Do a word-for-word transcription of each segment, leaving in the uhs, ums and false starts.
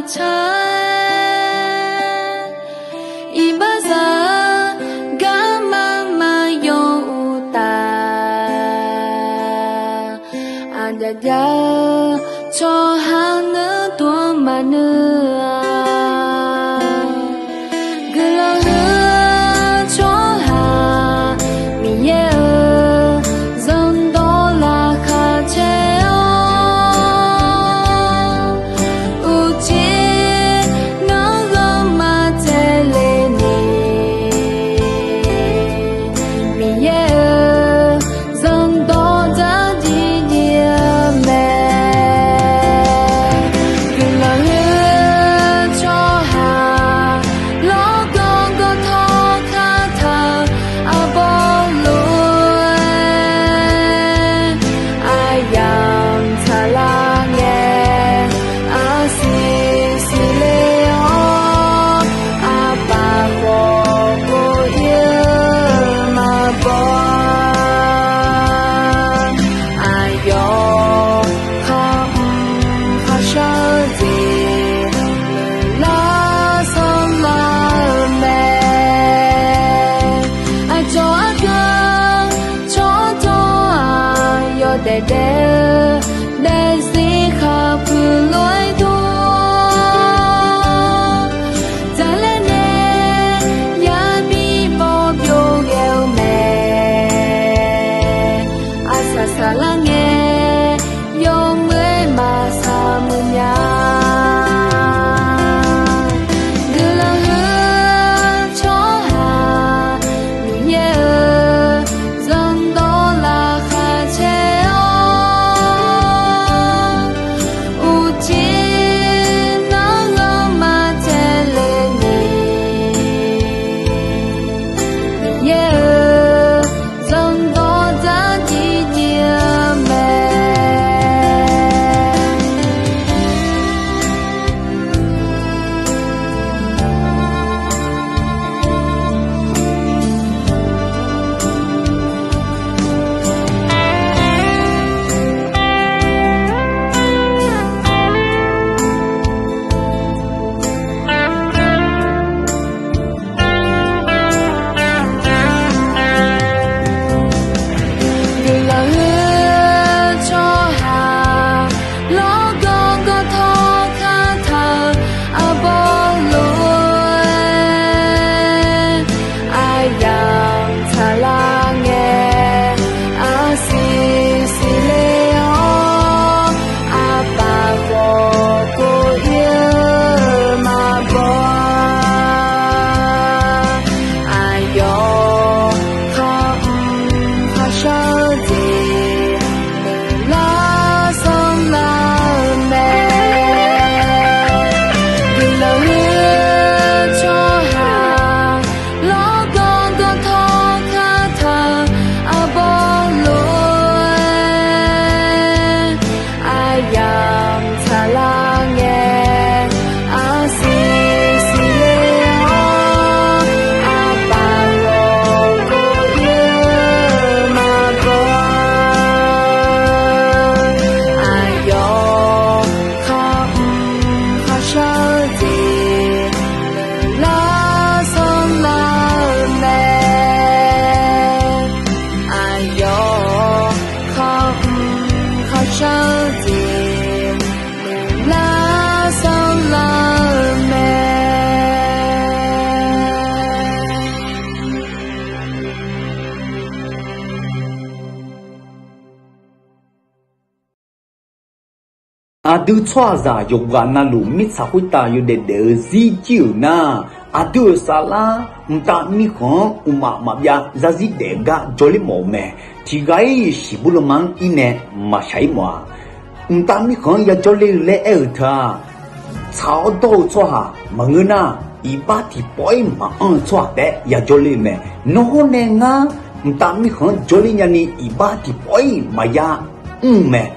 tsaq-aer, iqbaxzaq-eu garma maqyawf uqtaf, aqdaq jav-eu tsawrhaq ngeur dov-anr maqngeur-a. Guiqlanq huiq-eu tsawrhaq Miqyaer-euq zanqdawq laqkhaq caer-awr, uqcif ngar ghanrma tae le ni, Miqyaer-euq zanqdawq dzardziv dziv-eu mae. Guiqlanq huiq-eu tsawrhaq lawrgawv gawv tawr kar taq-eu arbawr lof-aer, aqyamq tsaqlar ngae, arsiq siqle-awr, aqpaf khawf kov-ir-eu maqbaw-a. Aqyawf khar mr kharshar-eu jeq, lar sanrlar-eu mae. Aqcawq argaq tsawrtawq-aq, yawdaef daef-eu daefzir khaqpuiq lof-aer dov-awr, dzaqlaer nae yabi bawr byov ghae-eu mae. Aqsaq saqlar ngae, yawmuiq-aer maqsaq muiq nya. Guiqlanq huiq-eu tsawrhaq Miqyaer-euq zanqdawq laqkhaq caer-awr, uqcif ngar ghanrma tae le ni, Miqyaer-euq zanqdawq dzardziv dziv-eu mae. Guiqlanq huiq-eu tsawrhaq lawrgawv gawv tawr kar taq-eu arbawr lof-aer, aqyamq tsaqlar ngae, arsiq siqle-awr, aqpaf khawf kov-ir-eu maqbaw-a. Aqyawf khar mr kharshar-eu jeq, lar sanrlar-eu mae. Guiqlanq huiq-eu tsawrhaq lawrgawv gawv tawr kar taq-eu arbawr lof-aer, aqyamq tsaqlar ngae, arsiq siqle-awr, aqpaf ghawq kov-ir-eu maqbaw-a. Aqyawf khar mr kharshar-eu jeq, lar sanrlar-eu mae. Aqyawf khar mr kharshar-eu jeq, lar sanrlar-eu mae. Aqdui tsawrhaqzaq yawqghaq navluf mirtsaq khoertav yawdaef daef-eu zir jir-euq nar, aqdui-euq saflar mqtav mirkhanq-anr mqmaq maqbyav zarzir daef-eu gar jawrler mawf-eu mae. Tiqghaq-ir shiqbur lanma-anr ir nae maqshaq-ir mawf-a. Mqtav mirkhanq-anr yajawr ler-eu laer aer-euq teu-aq, tsaq-awr dawr-eu tsawrhaq maqngeur nar, iqbax tiqpawf-ir maqanr-eu tsawrhaq taef-aer yajawr ler-eu mae. Nawr nae ngar mqtav mirkhanq-anr jawrler nyani iqbax tiqpawf-ir maqya mr-eu mae.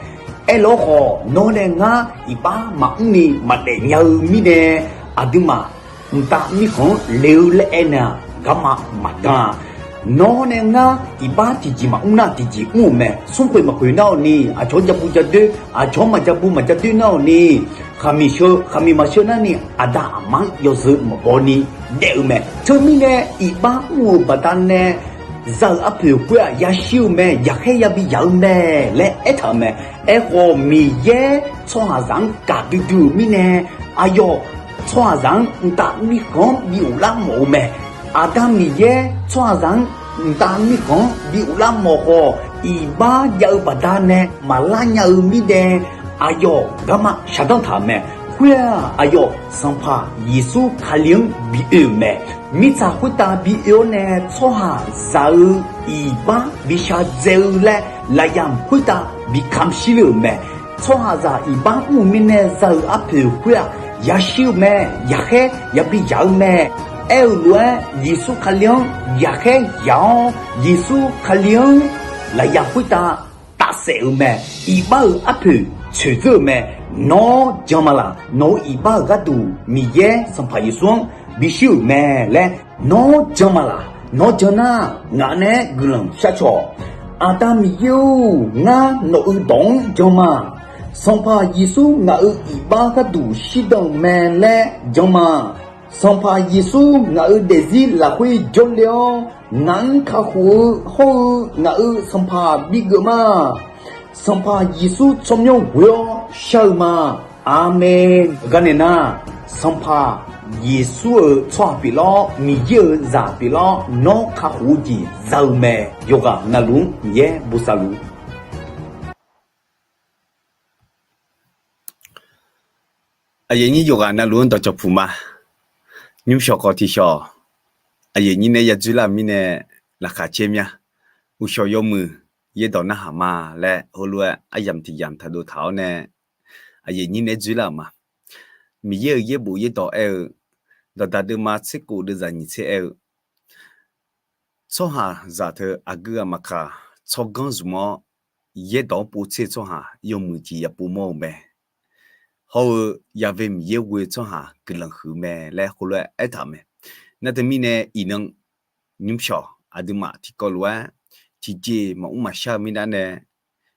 Aerlawr khawf, nawr nae ngar iqbax maqmr ni maqdaef nya-eu mirnae, aqduimaf mqtav mirkhanq-anr le-eu laer aer nae-aq, garma maqdan-a. Nawr nae ngar iqbax tiqjeq maqmr nar tiqjeq mr-euq mae. Smrkhoeq maqkhoeq nar-awq ni, aqcawq-anr ja bu ja doer, aqcawq-anr maqja bu maqja doer nar-awq ni, khaqmiq sheu khaqmiq maqsheu narni aqda aqma-anr yawzeu maqbaw ni daef-eu mae. Teumirnae iqbax mr-euq baqdanae za-euq arpoeq khoer-aq yashir-eu mae, yaqkhaer yabi yaq-eu mae laer aertaq-euq mae. Aerkhawf, Miqyaer tsawrhaqzaq-anr gaqdui dui-euq mirnae, aqyawf tsawrhaqzaq-anr mqtav mirkhanq-anr bi ghoflar mawf-eu mae. Aqda Miqyaer tsawrhaqzaq-anr mqtav mirkhanq-anr bi ghoflar mawf khawf, iqbax jav-eu baqdanae maqlar nya-eu mirnae, aqyawf garma shaqdanr taq-euq mae. Khoer-aq, aqyawf Sanqpaq Yeqsur Kali-anr bi oe-euq mae. Mirtsaq khoertav bi oe-awr nae tsawrhaqzaq-eu iqbax bi shadzae-eu laer lafyamq khoertav bi kamq shir le-euq mae. Tsawrhaqzaq iqbax mr-euq mirnae za-euq arpoeq khoer-aq yashir-eu mae, yaqkhaer yabi yaq-eu mae. Aer-eu lof-aer, Yeqsur Kali-anr yaqkhaer yaq-awr, Yeqsur Kali-anr lafyamq khoertav tafsaef-euq mae. Iqbax-euq arpoeq tsoeqdzeur-euq mae. Nawr jan ma laq? Nawq-euq iqbax-euq gharduq Miqyaer Sanqpaq Yeqsur-anr bishir-euq mae laer nawr jan ma laq? Nawr jan nar, ngaq nae-aer guiqlanq sharcaw-awq. Aqda Miqyaer-or, ngar nawq-euq dawq-anr jan ma. Sanqpaq Yeqsur ngaq-euq iqbax gharduq shirdan-euq mae laer jan ma. Sanqpaq Yeqsur ngaq-euq daefzir lafkhoer jawrle-awr, ngaq-anr kakhof-eu hawr-eu ngaq-euq Sanqpaq bigeuf ma. Sanqpaq Yeqsur tsawrmyanr ghoe-awr shar-eu ma. Aqmeq. Garnae nar, Sanqpaq Yeqsur-euq tsawrhaq pyeuflar-awr, Miqyaer-euq zaq pyeuflar-awr, nawr kakhof-eu jeq za-eu mae. Yawqghaq navluf-anr Miqyaer bosav luf. Aqyuif aqnyir yawqghaq navluf-anr dawqcawq puq ma. Nymrshawq khawf tiqshawq aqyuif aqnyir nae yadzoer lar-euq mirnae laqkhaq caer mya. Uqshawq yawmuiq yaerdawq narhaq ma laer heulof-aer aryamq tiq yamq taqdov taq-awr nae aqyuif aqnyir nae dzoer lar-euq ma. Miqyaer-euq yaerbof yaerdawq aer-eu, Dawqdaq deuvma tser kof deuvzaq nyiq tser aer-eu, tsawrhaqzaq teu aqgeu aqmaqkaq tsawrganr zmq-awr, yaerdawq-anr povtser-eu tsawrhaq yawmuiq jeq yapov mawr-eu mae. Hawr-eu Yaqve Miqyaer ghoe-eu tsawrhaq guiqlanq huiq-eu mae laer heulof-aer aertaq-euq mae. Nar teumirnae iqnan nymrshawq aqduimaf tiqkawv lof-aer tiqjeq maqmr maqshar-eu mirnae,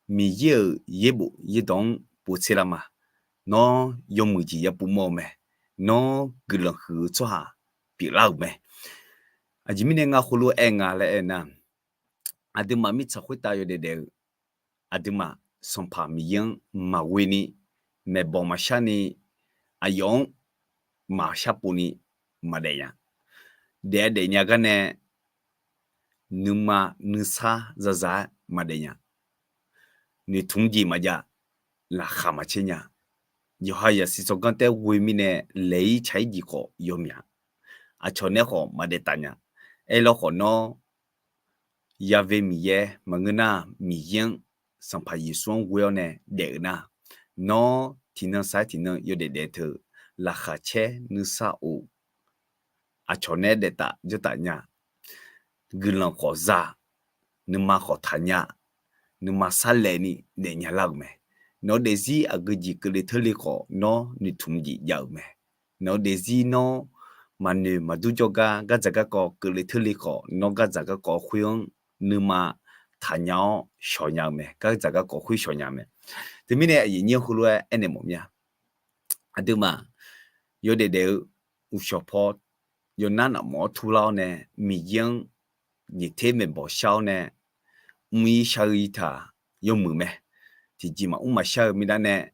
Miqyaer-euq yaerbof yaerdawq-anr povtser lar ma. Nawr yawmuiq jeq yapov mawr-eu mae. Nawr guiqlanq huiq-eu tsawrhaq pyeuflar-euq mae. Aqjeq mirnae ngar heulof-aer aer nga laer aer nar, aqduimaf mirtsaq khoertav yawdaef daef-eu, aqduimaf Sanqpaq Miqyaer-anr maqghoe ni, maeqbawq maqshar ni, aqyawf-anr maqshar pov ni maqdaef nya. Daef-aer daef nya gar nae nuima nuisar zaza-aer maqdaef nya. Noeqtmq jeq maqjav, laqkhaq maqcaer nya. Yawqha yasiq tsawrganr taef-aer ghoe mirnae laeq-ir tsaq-ir jeq khawf yawmyaq. Aqcawq nae khawf maqdaef taf nya. Aerlawr khawf nawr Yaqve Miqyaer maqngeur nar, Miqyaer-anr Sanqpaq Yeqsur-anr ghoe-awr nae daef-eu nar, nawr tiqnan sar-aer tiqnan yawdaef daef teu laqkhaq caer nuisar of, aqcawq nae daef taf jawr taf nya, guiqlanq khawf za, nuima khawf taq nya, nuima sarlaev ni daefnya lar-euq mae. Nawq-eu daefzir aqgeu jeq keuvle teurle khawf nawr noeqtmq jeq jav-euq mae. Nawq-eu daefzir nawr maqnoeq maqdur jawrgar gardzaq garkawv keuvle teurle khawf nawr gardzaq garkawv khoer-anr nuima taqnya-awr shawqnya-eu mae. Gardzaq garkawv khoer shawqnya-eu mae. Teumirnae aqyuif nyir heulof-aer aernaeq mawf mya. Aqduimaf yawdaef daef-eu uqshawq paw yawnar nafmawf-awr turlar-awr nae Miqyaer-anr jeqter maeqbawq shar-awr nae mr-ir shar-ir taq yawmuiq mae. Tiqjeq maqmr maqshar-eu mirnae,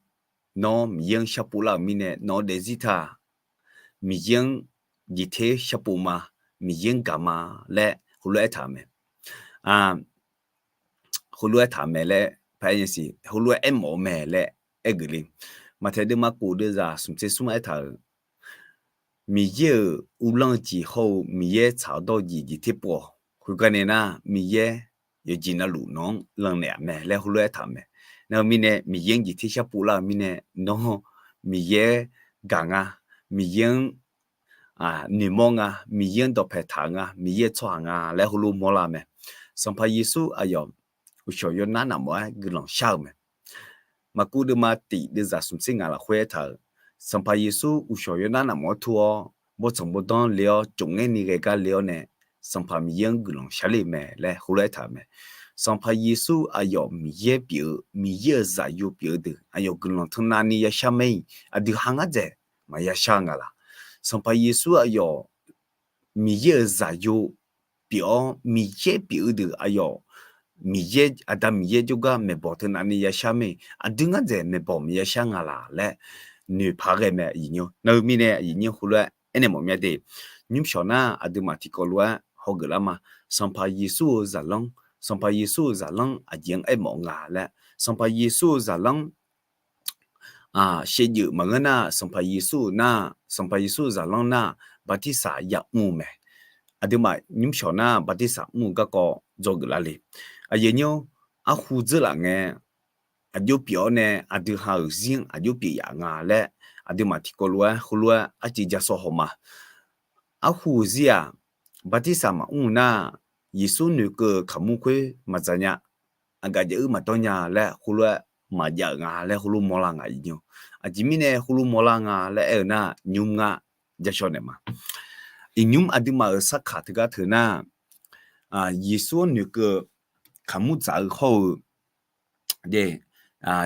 nawr Miqyaer-anr sharpov lar-euq mirnae nawq-eu daefzir taq Miqyaer-anr jeqter sharpov ma, Miqyaer-anr gaq ma laer heulof-aer aertaq-euq mae. Heulof-aer aertaq-euq mae laer paraer nya siq, heulof-aer aermawf-eu mae laer aergeuf le. Maqtaeq deuvma kof deuvzaq smq tser smr aertaq-euq, Miqyaer-euq uvlanr-eu jeq hawr-eu Miqyaer tsaq-awr dawr-eu jeq jeqter pov-awq. Khoergar nae nar, Miqyaer yawqjeq navluf nawq-anr lannaeq-aq mae laer heulof-aer aertaq-euq mae. Nar-eu mirnae Miqyaer-anr jeqter sharpov lar-euq mirnae nawr Miqyaer gaq nga, Miqyaer-anr noeqmawr nga, Miqyaer-anr dawqpaeq taq-eu nga, Miqyaer-eu tsawrhaq nga laer heulof mawrlar-eu mae. Sanqpaq Yeqsur aqyawf uqshawq yawnar nafmawf-aer guiqlanq shar-euq mae. Maqkuv deuvma tiq deuvzaq smq tser ngaq lafkhoer aertaq-euq, Sanqpaq Yeqsur uqshawq yawnar nafmawf-aer tur-awr bawrtsanq bawrdanr le-awr tsofngaer ni ghae gar le-awr nae Sanqpaq Miqyaer-anr guiqlanq shar le mae laer heulof-aer aertaq-euq mae. Sanqpaq Yeqsur aqyawf Miqyaer pyeuf-eu, Miqyaer-euq zaqyo pyeuf-eu deuq aqyawf guiqlanq teunav ni yashar mae-iq, aqdui ha ngar dzaeq maqya shar nga laq? Sanqpaq Yeqsur aqyawf Miqyaer-euq zaqyo pyeuf-awr, Miqyaer pyeuf-eu deuq aqyawf Miqyaer, Aqda Miqyaer jawrgar maeqbawq teunav ni yashar mae-iq, aqdui ngar dzaeq maeqbawq maqya shar nga laq laer noeqpaq ghae mae, aqyuif nymr. Nar-eu mirnae aqyuif nymr heulof-aer aernaeq mawf mya de. Nymrshawq nar aqduimaf tiqkawv lof-aer hawgeuf lar ma. Sanqpaq Yeqsur-euq zaqlanr, Sanqpaq Yeqsur-euq zaqlanr aqjeq-anr aermawf nga laer, Sanqpaq Yeqsur-euq zaqlanr shevdzeuf maqngeur nar, Sanqpaq Yeqsur-euq nar, Sanqpaq Yeqsur-euq zaqlanr nar, bartirsaq yamr-eu mae. Aqduimaf nymrshawq nar bartirsaq mr-eu garkawv dzawgeuf lar le. Aqyuif nymr, arhu dzeurlaf ngae, aqjox pyeuf-awr nae aqdui ha-euq zir-anr aqjox pyeuf yaf nga laer, aqduimaf tiqkawv lof-aer heulof-aer arciv ja sawr haw ma. Arhu-euq zir-aq, bartirsaq maqmr nar, Yeqsur noeqkeuv-euq kaqmur khoer maqdzaq nya, aqgaf jav-ir maqdawr nya laer heulof-aer maqjav-euq nga laer heulof mawrlar nga, aqyuif nymr. Aqjeq mirnae heulof mawrlar nga laer aer-eu nar, nymr ngar ja shaw naeq ma. Iqnymr aqduimaf-euq sarkaq teugar teu nar, Yeqsur-anr noeqkeuv-eu kaqmur dzaq-eu hawr-eu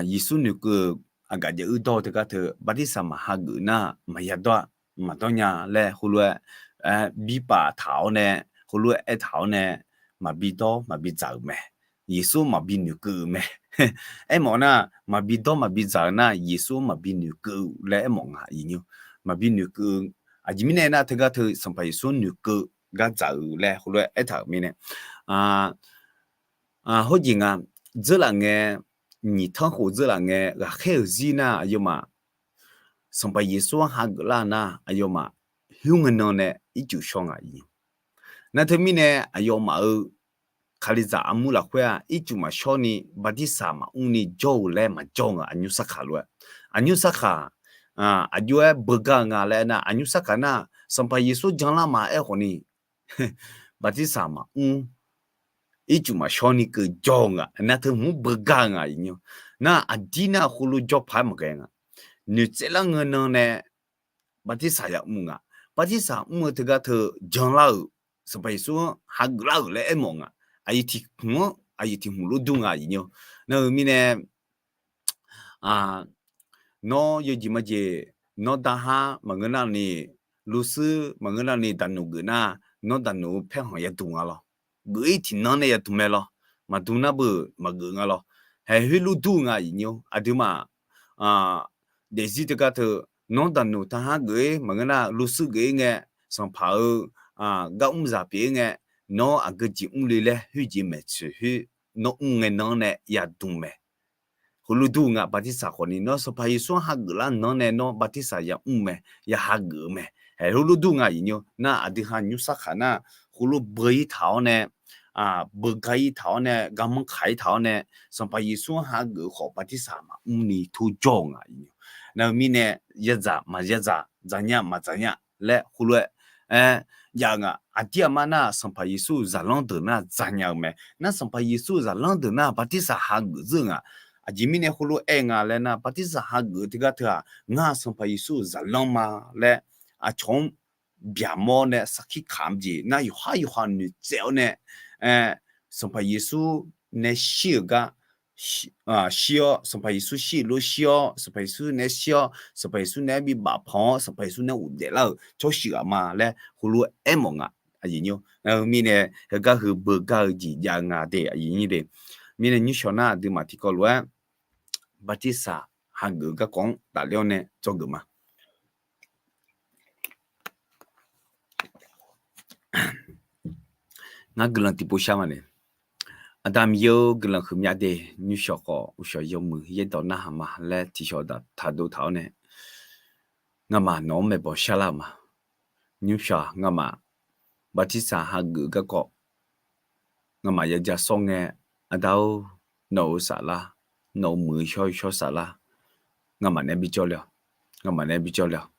Yeqsur noeqkeuv-euq aqgaf jav-ir dawr-eu teugar teu bartirsaq maqhageuf nar maqya dawr-a, maqdawr nya laer heulof-aer, aer, birpaf taq-awr nae, heulof-aer aertaq-awr nae, maqbi dawr maqbi dzaq-euq mae. Yeqsur maqbi noeqkeuv-euq mae. Aermawf nar, maqbi dawr maqbi dzaq-eu nar, Yeqsur maqbi noeqkeuv laer aermawf nga, aqyuif nymr. Maqbi noeqkeuv, aqjeq mirnae nar teugar teu Sanqpaq Yeqsur noeqkeuv gar dzaq-euq laer heulof-aer aertaq-euq mirnae, hawrjeq nga, dzeurlaf ngae, nyiq tanr khof dzeurlaf ngae ghaqkhaer-euq zir nar aqyawfmaf Sanqpaq Yeqsur-anr hageuf lar nar aqyawfmaf khoerngae nan nae ircuf shaw nga, aqyuif nymr. Nar teumirnae aqyawfmaf-euq Kalizaq armur lafkhoer-aq ircuf maqshawr ni bartirsaq maqmr ni jawr-eu laer maqjawr nga, aqnymr sarkaq lof-aer. Aqnymr sarkaq aqjox-aer beugar-eu nga laer aernar, aqnymr sarkaq nar Sanqpaq Yeqsur janlar ma aer khawf ni bartirsaq maqmr, ircuf maqshawr ni keuv jawr-eu nga. Nar teu hmq-anr beugar-eu nga, aqyuif nymr. Nar aqdir nar heulof jawr paq-aer maqghae nga. Noeqtsaev lar ngae nan nae bartirsaq yamr nga. Bartirsaq mr-eu teugar teu janlar-euq Sanqpaq Yeqsur-anr hageuf lar-euq laer aermawf nga. Aqyuif tiq hmq-anr aqyuif tiq hmq lof dur nga, aqyuif nymr. Nar-eu mirnae nawr yawjeq majeq, nawr darhar maqngeur nar ni, luvshuir maqngeur nar ni daqnoeq geuf nar, nawr daqnoeq-eu paerkhanq yadmq nga lawr. Geuf-ir tiqnan nae yadmq mae lawr. Maqdmq nar beu maqgeuf nga lawr. Haeq khoer lof dur nga, aqyuif nymr. Aqduimaf daefzir teugar teu, nawr daqnoeq tarhar geuf-ir maqngeur nar luvshuir geuf-ir ngae, sanqpaq-eu gar mr zaq pyeuf-ir ngae, nawr aqgeu jeq mr le laer khoerjeq maeqtsoeq khoer nawr mr ngae nan nae yadmq mae. Heulof dur nga, bartirsaq khawf ni nawr Sanqpaq Yeqsur-anr hageuf lar nan nae nawr bartirsaq yamr mae, ya hageuf-eu mae. Haeq heulof dur nga, aqyuif nymr. Nar aqdui ha nymr sarkaq nar heulof beu-ir taq-awr nae, beugar-ir taq-awr nae, garmanr kaq-ir taq-awr nae, Sanqpaq Yeqsur-anr hageuf-eu khawf bartirsaq maqmr ni tor jawr-eu nga, aqyuif nymr. Nar-eu mirnae yadzaq maqyadzaq, dzaqnya maqdzaqnya laer heulof-aer jav-eu nga. Aqdir aqmar nar Sanqpaq Yeqsur-euq zaqlanr deuq nar dzaqnya-eu mae. Nar Sanqpaq Yeqsur-euq zaqlanr deuq nar bartirsaq hageuf dzeur-eu nga. Aqjeq mirnae heulof-aer nga laer nar, bartirsaq hageuf-eu teugar teu-aq, ngar Sanqpaq Yeqsur-euq zaqlanr ma laer aqcawq-anr byaqmawr nae sarkir kamq jeq nar, yawqhar yawqha noeqtsaev-awr nae, Sanqpaq Yeqsur nae shir-euq gar shir-awr, Sanqpaq Yeqsur shir-euq lof shir-awr, Sanqpaq Yeqsur nae shir-awr, Sanqpaq Yeqsur nae-aer bi bafpanq-awr, Sanqpaq Yeqsur nae ghofdaef lar-euq tsawrshif ghaq ma laer heulof-aer mawf nga, aqyuif nymr. Mirnae heugar heu beugar-eu jeq jav-eu nga de, aqyuif nymr de. Mirnae nymrshawq nar aqduimaf tiqkawv lof-aer bartirsaq hageuf-eu garkawv-anr tafler-awr nae dzawgeuf ma. Ngar guiqlanq tiqpov shar ma nae, Aqda Miqyaer-or, guiqlanq huiqmya de. Nymrshawq khawf uqshawq yawmuiq yaerdawq narhaq ma laer tiqshawq daq taqdov taq-awr nae, ngamaf nawq-anr maeqbawq sharlar-eu ma. Nymrshawq ngamaf bartirsaq hageuf-eu garkawv ngamaf yaja sawr ngae, Aqda-or, nawq-euq saflar, nawq-euq muiq-eu shawr-eu shawr saflar ngamaf nae bijawr le-awq. Ngamaf nae bijawr le-awq.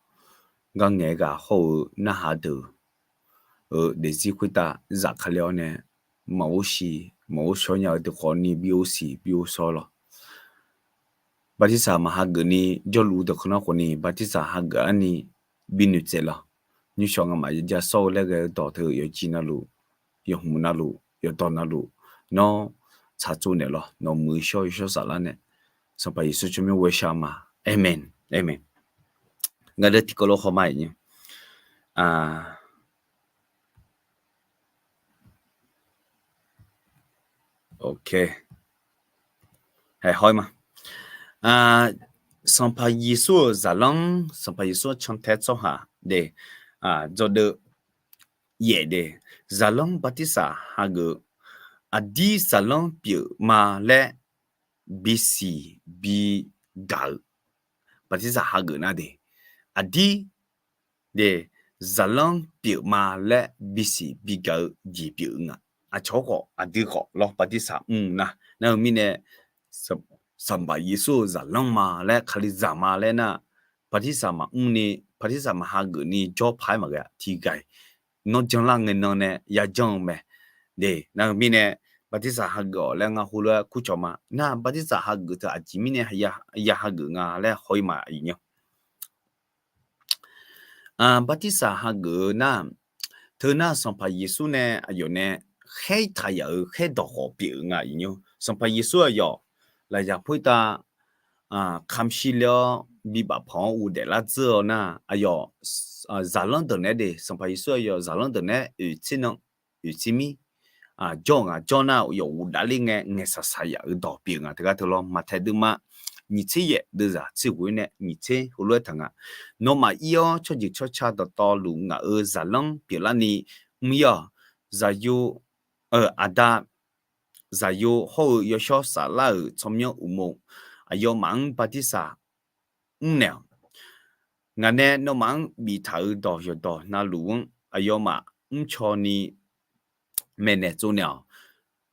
Gar ngaeq-eu ghaq hawr-eu narhaq deuq-euq daefzir khoertav zafkale-awr nae, maqghov siq maqghov shawr nya-eu deuq khawf ni bi ghov siq bi ghov shawr lawq. Bartirsaq maqhageuf ni jawrluf deuq khanqlanr khawf ni bartirsaq hageuf-ar ni bi noeqtsaev lawq. Nymrshawq ngamaf yaja sawr-eu laer ghae-eu dawq teu yawqjeq navluf yawhmq navluf yawqdawq navluf nawr tsaqtsov naeq lawr. Nawq muiq-eu shawr-eu shawr saflar nae Sanqpaq Yeqsur tsawrmyanr ghoesha ma. Aqmeq. Aqmeq. Ngaq deuq tiqkawv lof hawma-iq nya. Ok. Hae, hawr ma. Sanqpaq Yeqsur-euq zaqlanr, Sanqpaq Yeqsur cantae tsawrhaq de, dzawgeuf yaef de, zaqlanr bartirsaq hageuf, aqdir zaqlanr pyeuf ma laer bisiq bigaq-eu, bartirsaq hageuf nar de, aqdir de, zaqlanr pyeuf ma laer bisiq bigaq-eu jeq pyeuf-eu nga. Aqcawq khawf aqdui khawf lawr bartirsaq mr nar, nar-eu mirnae, Sanqpaq Yeqsur-euq zaqlanr ma laer, Kalizaq ma laer nar, bartirsaq maqmr ni, bartirsaq maqhageuf ni jawr paq-aer maqghae-a. Tiqghaq-iq nawr janlar ngae nan nae yajanr-eu mae. De, nar-eu mirnae, bartirsaq hageuf-awq laer ngar heulof-aer kurcawq ma. Nar bartirsaq hageuf teu aqjeq mirnae ya hageuf nga laer haw-ir ma, iqnyar. Bartirsaq hageuf-eu nar, teu nar Sanqpaq Yeqsur nae aqyawf nae khaer taq yaf-euq khaerdawq khawf pyeuf-eu nga, iqnyar. Sanqpaq Yeqsur aqyawf lafyaq poertav kamq shir le-awr bibaf panq-anr uvdaef lar dzeur-awr nar, aqyawf zaqlanr deuq nae de, Sanqpaq Yeqsur aqyawf zaqlanr deuq nae oeq tser nan oeq tser mir jawr-eu nga. Jawr nar yawf uvdav ler ngae ngaeqsaq saq yaf-euq dawq pyeuf nga. Teugar teu lawr, Maqtaeq deuvma nyiq tser yaef deuvzaq tser ghof-ir nae nyiq tser heulof-aer taq nga. Nawmaf ir-awr tsawrjeuq tsawrca dawqtawvluf ngaq-euq zaqlanr pyeuflarni mr-ir-awq. Zaqyo, aqda, zaqyo hawr-eu yawshawr saflar-euq tsawrmyanr uqmov aqyawfmaf-anr bartirsaq mrnaeq-awq. Ngaq nae nawmaf-anr biftaq-euq dawq yawqdawq navluf-anr aqyawfmaf mrcaw ni maeqnaeq tsovnaeq-awq.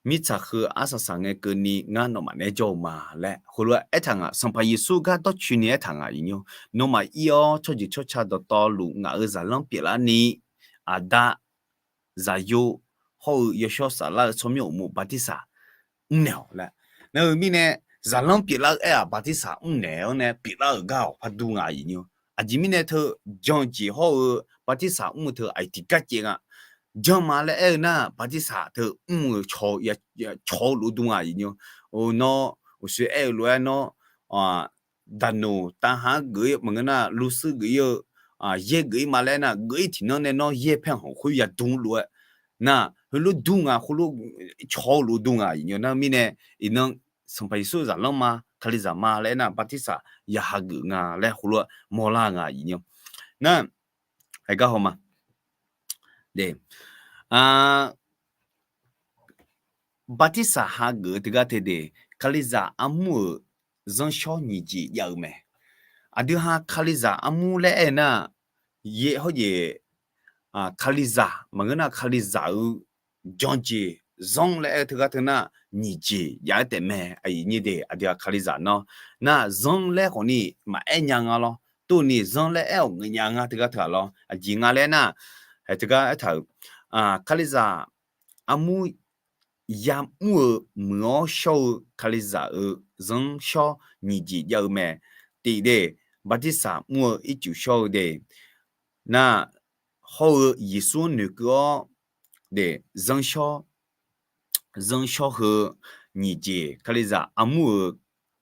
Mirtsaq heu arsaq saq ngae keuvni ngar nawmaf naeq-aer jawr-eu ma laer heulof-aer aertaq nga. Sanqpaq Yeqsur gar dawrcoeni aertaq nga, iqnyar. Nawmaf ir-awr tsawrjeuq tsawrca dawqtawvluf ngaq-euq zaqlanr pyeuflarni aqda, zaqyo hawr-eu yawshawr saflar-eu tsawrmyanr uqmov bartirsaq mrnaeq-awq laer. Nar-eu mirnae, zaqlanr pyeuflar-eu aer-aq bartirsaq mrnaeq-awr nae pyeuflar-euq gar-awq par dur nga, iqnyar. Aqjeq mirnae teu jan-eu jeq hawr-eu bartirsaq mr-eu teu aqyuif tiqgar caev nga. Jan ma laer aer-eu nar bartirsaq teu mr-eu caw-eu lof dur nga, iqnyar. Nawr uqshoe aer-eu lof-aer nawr daqnoq tavhaq-anr geuf-ir maqngeur nar, luvsuir geuf-ir-eu, yaer geuf-ir ma laer nar, geuf-ir tiqnan nae nawr yaer paer hanq khoer yadm lof-aer nar, heulof dur nga, khoerlof caw-eu lof dur nga, iqnyar. Nar-eu mirnae, iqnan Sanqpaq Yeqsur zaqlanr ma, Kalizaq ma laer aernar, bartirsaq ya hageuf nga laer heulof-aer mawrlar nga, iqnyar. Nar, aergar haw ma. Bartirsaq hageuf-eu teugar teu de, Kalizaq armur-euq zanrshawr nyiq jeq jav-eu mae. Aqdui ha Kalizaq armur laer aer-eu nar, yaer hawr jeq, Kalizaq maqngeur nar, Kalizaq-euq jan jeq zanr laer aer-eu teugar teu nar, nyiq jeq jav-aer taef mae, aqyuif nyir de. Aqdui ha Kalizaq nawr nar, zanr laer khawfni maqaer nya nga lawr. Tuvni zanr laer aer-awq ngeur nya nga teugar teu-aq lawr. Aqjeq nga laer nar, teugar aertaq-euq, Kalizaq armur yamr-eu muiq-awr shawr-eu Kalizaq-euq zanrshawr nyiq jeq jav-eu mae. Tiq de, bartirsaq mr-eu ircuf shawr-eu de, nar, hawr-eu Yeqsur-anr noeqkeuv-awr de, zanrshawr zanrshawr heu nyiq jeq Kalizaq armur-euq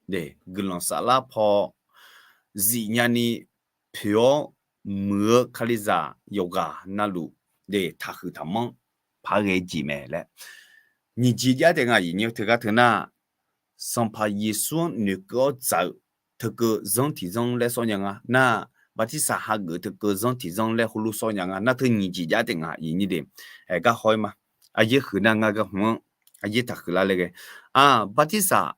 de, guiqlanq saflar paw zifnya ni poeq-awr muiq-eu Kalizaq yawqghaq navluf de, taqhuiq taqmanr paq-aer ghae-eu jeq mae laer nyiq jeq jav taef nga. Aqyuif nyir teugar teu nar, Sanqpaq Yeqsur-anr noeqkeuv-awr dzaq-eu teukeuv zanr tiq zanr laer sawr nya nga. Nar, bartirsaq hageuf teukeuv zanr tiq zanr laer heulof sawr nya nga. Nar teu nyiq jeq jav taef nga, aqyuif nyir de. Aergar haw-aer ma. Aqyaer huiq nar ngar gar hmq-anr aqyaer taqhuiq lar laer ghae. Bartirsaq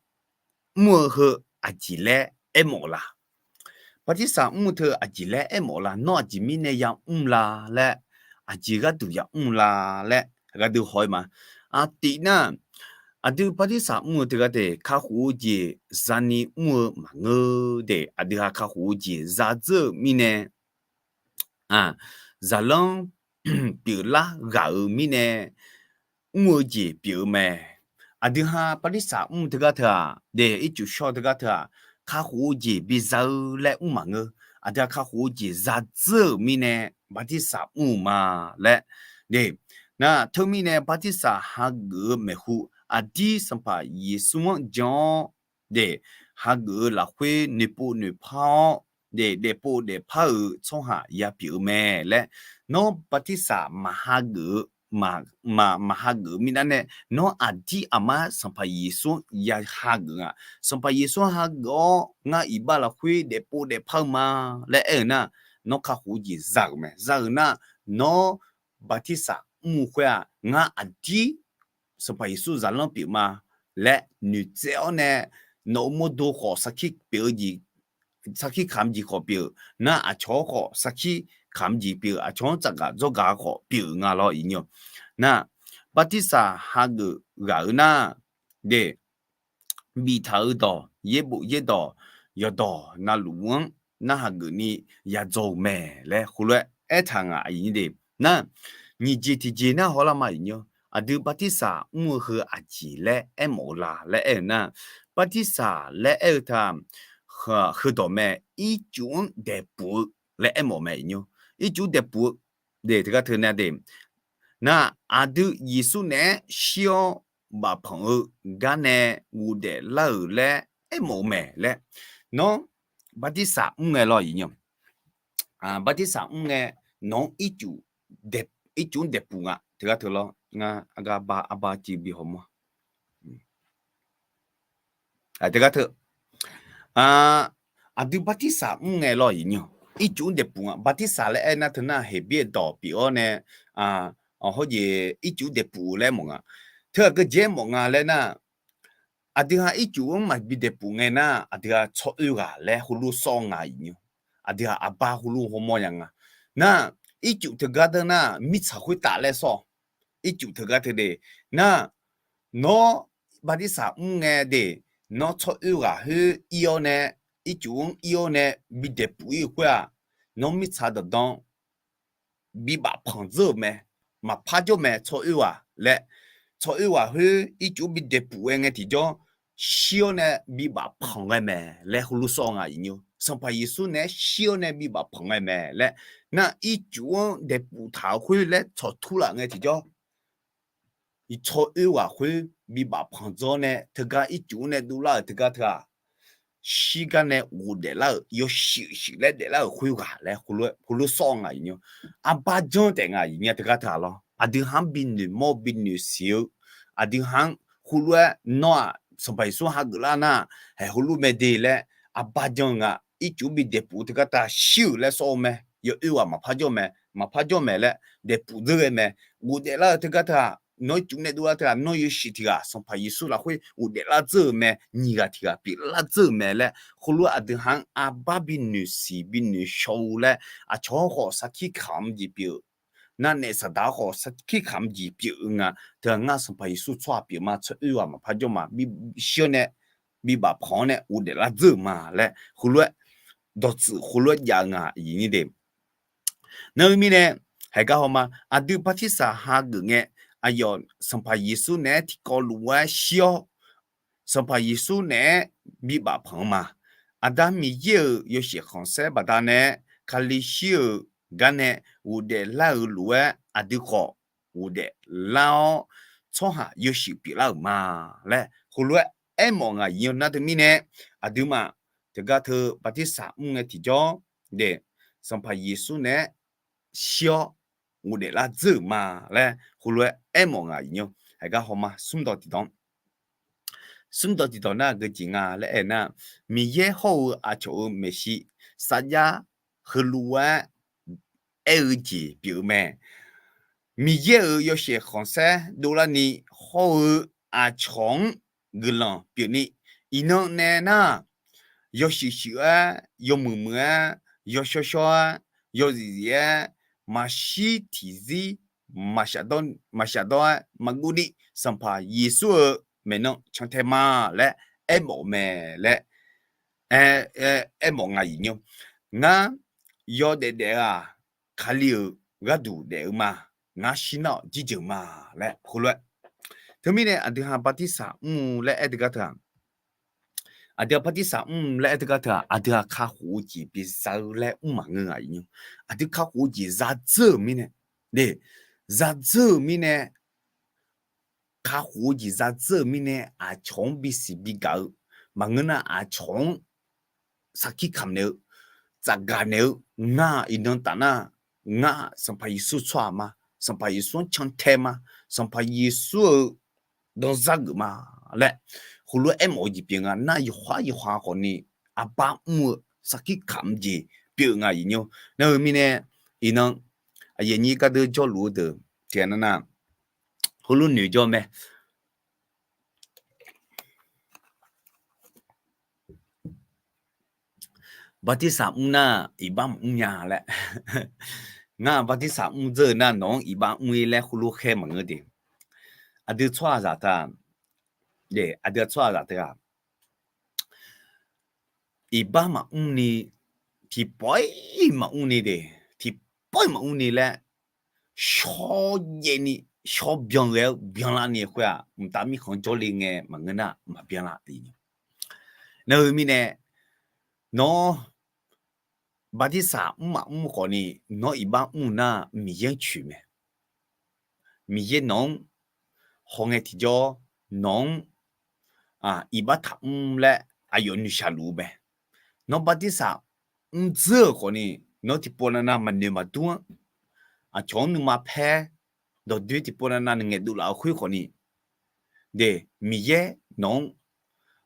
mr-eu heu aqjeq laer aermawf la? Bartirsaq mr-eu teu aqjeq laer aermawf la? Nawr aqjeq mirnae yamr la laer, aqjeq gharduq yamr la laer gharduq haw-aer ma. Tiv nar, aqdui bartirsaq mr-eu teugar de, kakhof-eu jeq zani mr-eu maqngeur de. Aqdui ha kakhof-eu jeq za dzeur-euq mirnae, zaqlanr pyeuflar ghaq-euq mirnae mr-eu jeq pyeuf-eu mae. Aqdui ha bartirsaq mr-eu teugar teu-aq de, ircuf shawr-eu teugar teu-aq, kakhof-eu jeq biza-eu laer mr maqngeur. Aqdui ha kakhof-eu jeq za dzeur-euq mirnae bartirsaq mr-eu ma laer de, Nar teumirnae bartirsaq hageuf-eu maeqhu aqdir Sanqpaq Yeqsur-anr jan-awr, de, hageuf-eu lafkhoer noeqpov noeqpar-awr, de, daefpov daefpar-euq tsawrhaq yapyeuf-eu mae laer, nawr bartirsaq maqhageuf-eu, maq, maq, maqhageuf-eu mirnae nae, nawr aqdir aqmar Sanqpaq Yeqsur-anr ya hageuf nga. Sanqpaq Yeqsur-anr hageuf-awr ngar iqbax lafkhoer daefpov daefpar-eu ma laer aer-eu nar, nawr kakhof-eu jeq za-euq mae. Za-euq nar, nawr bartirsaq mr-eu khoer-aq, ngar aqdir Sanqpaq Yeqsur zaqlanr pyeuf ma laer noeqtsaev-awr nae, nawq-euq mawrdo khawf sarkir pyeuf-eu jeq, sarkir kamq jeq khawf pyeuf-eu nar, aqcawq-anr khawf sarkir kamq jeq pyeuf-eu, aqcawq-anr tsafgaq dzawrgaq khawf pyeuf-euq nga lawr iqnyir-awq. Nar, bartirsaq hageuf ghaq-eu nar, de, biftaq-eu dawq yaerbof yaerdawq yawqdawq navluf-anr narhaq geufni yadzaw-euq mae laer heulof-aer aertaq nga aqyuif nyir de. Nar, nyiq jeq tiqjeq nar hawlar ma iqnyir-awq. Aqdui bartirsaq mr-eu heu aqjeq laer aermawf-eu la laer aer-eu nar, bartirsaq laer aer-eu ta, heudawq mae, ircuf-anr daefpuf-eu laer aermawf mae iqnyir-awq. Ircuf-anr daefpuf-eu de teugar teu nae de. Nar, aqdui Yeqsur naeq-aer shir-awr bafpanq-eu gar nae ghofdaef lar-euq laer aermawf-eu mae laer. Nawr bartirsaq mr ngae lawr iqnyir-awq. Bartirsaq mr ngae, nawq-anr ircuf, ircuf-anr daefpuf nga teugar teu lawr. Ngar argar ba arbar civ bi hawmawr. Teugar teu, aqdui bartirsaq mr ngae lawr iqnyir-awq. Ircuf-anr daefpuf nga. Bartirsaq laer aer nar teu nar Heqbyaer dawq pyeuf-awr nae, hawr jeq ircuf-anr daefpuf-eu laer mawf nga. Teughaq geujeq-aer mawf nga laer nar, aqdui ha ircuf-anr maqbi daefpuf ngae nar, aqdui ha tsawroer ghaq laer heulof sawr nga iqnyir-awq. Aqdui ha aqbar heulof hawmawr nya nga. Nar, ircuf teugar deuq nar mirtsaq khoertav laer sawr-awq. Ircuf teugar teu de. Nar, nawr bartirsaq mr ngae de, nawr tsawroer ghaq khoer ir-awr nae, ircuf-anr ir-awr nae bi daefpuf ir-eu khoer-aq, nawr mirtsaq dawqdan bibaf panq dzeur-euq mae, maqpar jawr mae tsawroer ghaq laer. Tsawroer ghaq khoer ircuf-anr bi daefpuf ghae ngae tiqjawr, shir-awr nae bibaf panq ghae mae laer heulof sawr nga iqnyir-awq. Sanqpaq Yeqsur naeq-aer shir-awr nae bibaf panq ghae mae laer. Nar ircuf-anr daefpuf taq-euq khoer laer tsawqtur laf ngae tiqjawr, tsawroer ghaq khoer bibaf panq dzawr nae teugar ircuf-anr nae dovlar-euq teugar teu-aq, shirgar nae ghofdaef lar-euq yawshuif shuif laer daeflar-euq khoerghaq laer heulof sawr nga iqnyir-awq. Arbar janr taef nga iqnyir teugar teu-aq lawr. Aqdui ha-anr bi noeqmawr bi noeqsiq-eu, aqdui ha-anr heulof-aer nawr-aq Sanqpaq Yeqsur hageuf lar nar, haeq heulof mae de laer arbar janr-eu nga. Ircuf-anr bi daefpuf teugar teu-aq shir-euq laer sawr-eu mae. Yawoer ghaq maqpar jawr mae, maqpar jawr mae laer daefpuf dzeur ghae mae. Ghofdaef lar-eu teugar teu-aq, nawr ircuf nae dovlar teu-aq, nawr yawshuif tiq ghaq Sanqpaq Yeqsur lafkhoer ghofdaef lar dzeur-euq mae, nyiq ghaq tiq ghaq pyeuflar dzeur-euq mae laer heulof-aer aqdui ha-anr arbar bi noeqsiq bi noeqshaw-eu laer, aqcawq-anr khawf sarkir kamq jeq pyeuf-eu, nar naef saqdaq-anr khawf sarkir kamq jeq pyeuf-eu nga. Teu-aq ngar Sanqpaq Yeqsur tsawrhaq pyeuf ma, tsawroer ghaq maqpar jawr ma, shir-awr nae bibaf panq-awr nae ghofdaef lar dzeur-euq ma laer heulof-aer dawqtsuif heulof-aer jav-eu nga iqnyir de. Nar-eu mirnae, haeqgar hawma, aqdui bartirsaq hageuf ngae, aqyawf Sanqpaq Yeqsur naeq-aer tiqkawv lof-aer shir-awr, Sanqpaq Yeqsur naeq-aer bibaf panq-eu ma. Aqda Miqyaer-euq yawshaef khanqsaer baqdanae, Kali shir-euq gar nae ghofdaef lar-euq lof-aer aqdui khawf ghofdaef lar-awr, tsawrhaq yawshuif pyeuflar-euq ma laer heulof-aer aermawf nga iqnyir-awq. Nar teumirnae, aqduimaf teugar teu bartirsaq mr ngae tiqjawr de, Sanqpaq Yeqsur naeq-aer shir-awr ghofdaef lar dzeur-euq ma laer heulof-aer aermawf nga iqnyir-awq. Haeqgar hawma, smrdawq tiqdawq, smrdawq tiqdawq nar geujeq nga laer aer nar, Miqyaer hawr-eu aqcawq-euq maeqshi sarjax heulof-aer aer-eu jeq pyeuf-eu mae. Miqyaer-euq yawshaef khanqsaer dovlarni hawr-eu aqcawq-anr guiqlanq pyeufni, iqnan nae nar, yawshuif shuif-aer, yawmuiq muiq-aer, yawshawr shawr-aer, yawzif zif-aer, maqshir tiqzir maqshaf dawr-aer maqguv ni, Sanqpaq Yeqsur-euq maeqnan cantae ma laer aermawf-eu mae laer aer, aermawf nga iqnyir-awq. Ngar yawdaef daef-eu-aq, Kali-euq gharduq daef-eu ma. Ngar shir nar-awq jirjeuq ma laer heulof-aer. Teumirnae aqdui ha bartirsaq mr-eu laer aer teugar teu-aq, aqdui ha bartirsaq mr-eu laer aer teugar teu-aq, aqdui ha kakhof-eu jeq biza-eu laer mr maqngeur nga iqnyir-awq. Aqdui kakhof-eu jeq za dzeur-euq mirnae, de, zadzeur-euq mirnae, kakhof-eu jeq zadzeur-euq mirnae aqcawq-anr bisiq bigaq-eu maqngeur nar, aqcawq-anr sarkir kamqnaeq-eu, tsafgaq naeq-eu, ngar iqnan taf nar, ngar Sanqpaq Yeqsur tsawrhaq ma, Sanqpaq Yeqsur-anr cantae ma, Sanqpaq Yeqsur-euq danzar geuf ma laer heulof-aer aermawf-eu jeq pyeuf nga nar, yawqha yawqha khawfni arbar mr-eu sarkir kamq jeq pyeuf nga aqyuif nymr. Nar-eu mirnae, iqnan aqyuif aqnyir gardeur jawrluf-eu deuq tiqghaq nar nar, heulof noeq jawr mae. Bartirsaq mr nar iqbax maqmr nya laer. Ngar bartirsaq mr dzeur-eu nar nawq-anr iqbax mr-ir laer heulof khaer maqngeur de. Aqdui tsawrhaqzaq teu-aq, aqdui tsawrhaqzaq teu-aq, iqbax maqmr ni, tiqpawf-ir maqmr ni de, tiqpawf-ir maqmr ni laer, shawrjaev ni, shawr byan ghae-eu byanlar ni khoer-aq, mqtav mirkhanq jawrle ngae maqngeur nar maqbyan lar. Nar-eu mirnae, nawr bartirsaq mr maqmr khawfni, nawr iqbax mr nar Miqyaer-anr coeq mae. Miqyaer nawq-anr hawngae tiqjawr, nawq-anr iqbax taq mr laer aqyawf noeqshaq luf-eu mae. Nawr bartirsaq mr dzeur-euq khawfni, nawr tiqpov navnav maqnoeq maqdur-anr, aqcawq-anr nuima paer, dawqdoer tiqpov navnav ngaeqdov laf-eu khoer khawfni, de, Miqyaer nawq-anr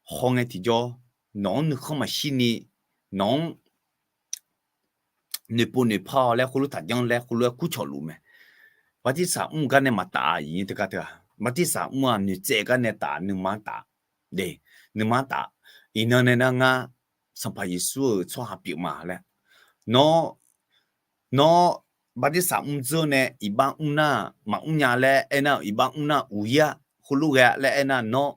hawngae tiqjawr, nawq-anr nuikhanr maqshir ni, nawq-anr noeqpov noeqpar-awr laer heulof taqjanr laer heulof-aer kurcawq luf mae. Bartirsaq mr gar nae maqtaf-a, iqnyir teugar teu-aq, bartirsaq mr-aq noeqtsaev gar nae taf, nuima-anr taf, de, nuima-anr taf. Iqnan nae nar ngar Sanqpaq Yeqsur-euq tsawrhaq pyeuf ma laer, nawr, nawr bartirsaq mr dzeur nae iqbax mr nar maqmr nya laer aernar, iqbax mr nar uq-ir-a, heulof ghae-a laer aernar, nawr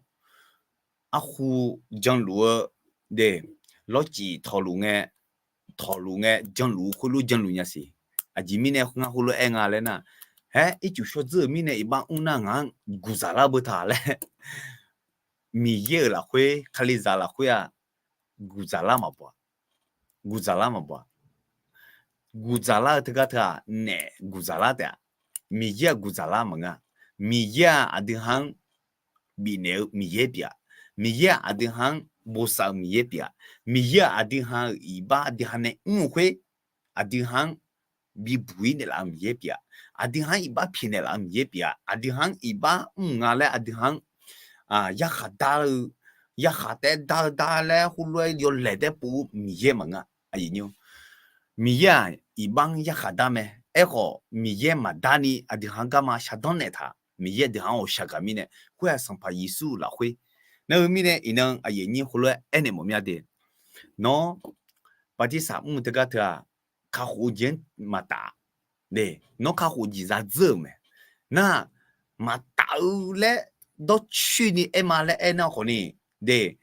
arhu janluf-eu, de, lawrcif tawqluf ngae, tawqluf ngae janluf khoerlof janluf nya siq. Aqjeq mirnae ngar heulof-aer nga laer nar, haer ircuf shawr dzeur-euq mirnae iqbax mr nar ngaq-anr guqdzaq lar beu taq laer, Miqyaer-euq lafkhoer, Kalizaq lafkhoer-aq, guqdzaq lar maqbaw-a. Guqdzaq lar maqbaw-a. Guqdzaq lar-eu teugar teu-aq, naef guqdzaq lar taef-a. Miqyaer-aq guqdzaq lar maqngeur-a. Miqyaer-aq aqdui ha-anr bifnaeq-eu Miqyaer pyeuf-a. Miqyaer-aq aqdui ha-anr bosav-eu Miqyaer pyeuf-a. Miqyaer-aq aqdui ha-euq iqbax aqdui ha nae mr-eu khoer, aqdui ha-anr bibuq-ir naeqlaf-eu Miqyaer pyeuf-a. Aqdui ha-anr iqbax pyaeqnaeq laf-eu Miqyaer pyeuf-a. Aqdui ha-anr iqbax mr nga laer aqdui ha-anr yarkhaq dar-eu, yarkhaq taef-aer dar-eu dar laer heulof-aer yawlaeq taef-aer pov-eu Miqyaer maqngeur-a. Miqyaer-aq iqbax-anr yarkhaq dar mae. Aerkhawf Miqyaer maqdar ni aqdui ha-anr garma shaqdanr naeqtaq. Miqyaer aqdui ha-anr ghawqshaq gaq mirnae, khoer-aq Sanqpaq Yeqsur lafkhoer. Nar-eu mirnae iqnan aqyuif aqnyir heulof-aer aernaeq mawf mir-a de. Nawr bartirsaq mr-eu teugar teu-aq, kakhof-eu jeq-anr maqtaf. De, nawr kakhof jeq zadzeur-euq mae. Nar, maqtaf-eu laer dawrcoer ni aer ma laer aernar khawfni, de,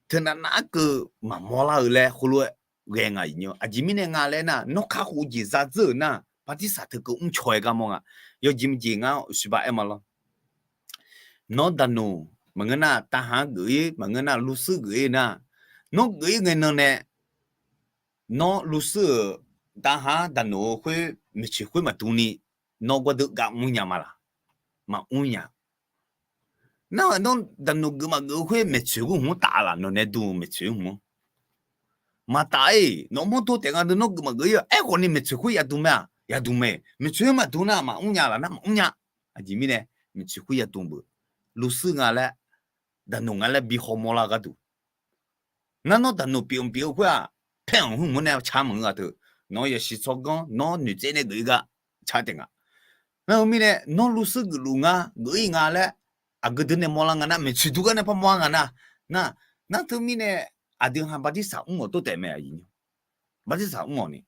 teunav nav-aer keuv maqmawr lar-eu laer heulof-aer ghae nga iqnyir. Aqjeq mirnae nga laer nar, nawr kakhof jeq zadzeur-euq nar, bartirsaq teu keuv mrcaw-aer gar mawr nga. Yawjeq maqjeq ngar siqba aer ma lawr. Nawr daqnoq maqngeur nar, tavhaq-anr geuf-ir maqngeur nar, luvsuir geuf-ir nar, nawr geuf-ir ngae nan nae, nawr luvsuir-euq tavhaq-anr daqnoq-eu khoer maeqtsoeq khoer maqdm ni, nawr gawrdeuv gav mr nya ma laq? Maqmr nya. Nar-aq nawr daqnoq geuf maqgeuf-eu khoer maeqtsoeq khoer hmq-anr taf laq? Nawq nae dm-euq maeqtsoeq hmq-anr maqtaf-ir. Nawq mawrdo taef nga dm nawr geuf maqgeuf-ir-a. Aerkhawf ni maeqtsoeq khoer yadm mae-aq? Yadm mae. Maeqtsoeq khoer maqdm nar maqmr nya laq nar maqmr nya. Aqjeq mirnae maeqtsoeq khoer yadm beuq. Luvsuir nga laer, daqnoq nga laer bi hawmawr lar gharduq. Nar nawr daqnoq pyeuf-anr pyeuf-eu khoer-aq, paer-anr hmq mawr nae car maqngeur-a teu. Nawr yasiq tsawrganr nawr noeqtsaev nae geuf-ir gar car taef nga. Nar-eu mirnae nawr luvsuir geufluf nga, geuf-ir nga laer aqgeu deuq nae mawrlar nga nar, maeqtsoeq dm gar nae par mawrlar nga nar. Nar, nar teumirnae aqdui ha bartirsaq mr-awq tov taef mae aqyuif nymr. Bartirsaq mr-awq ni.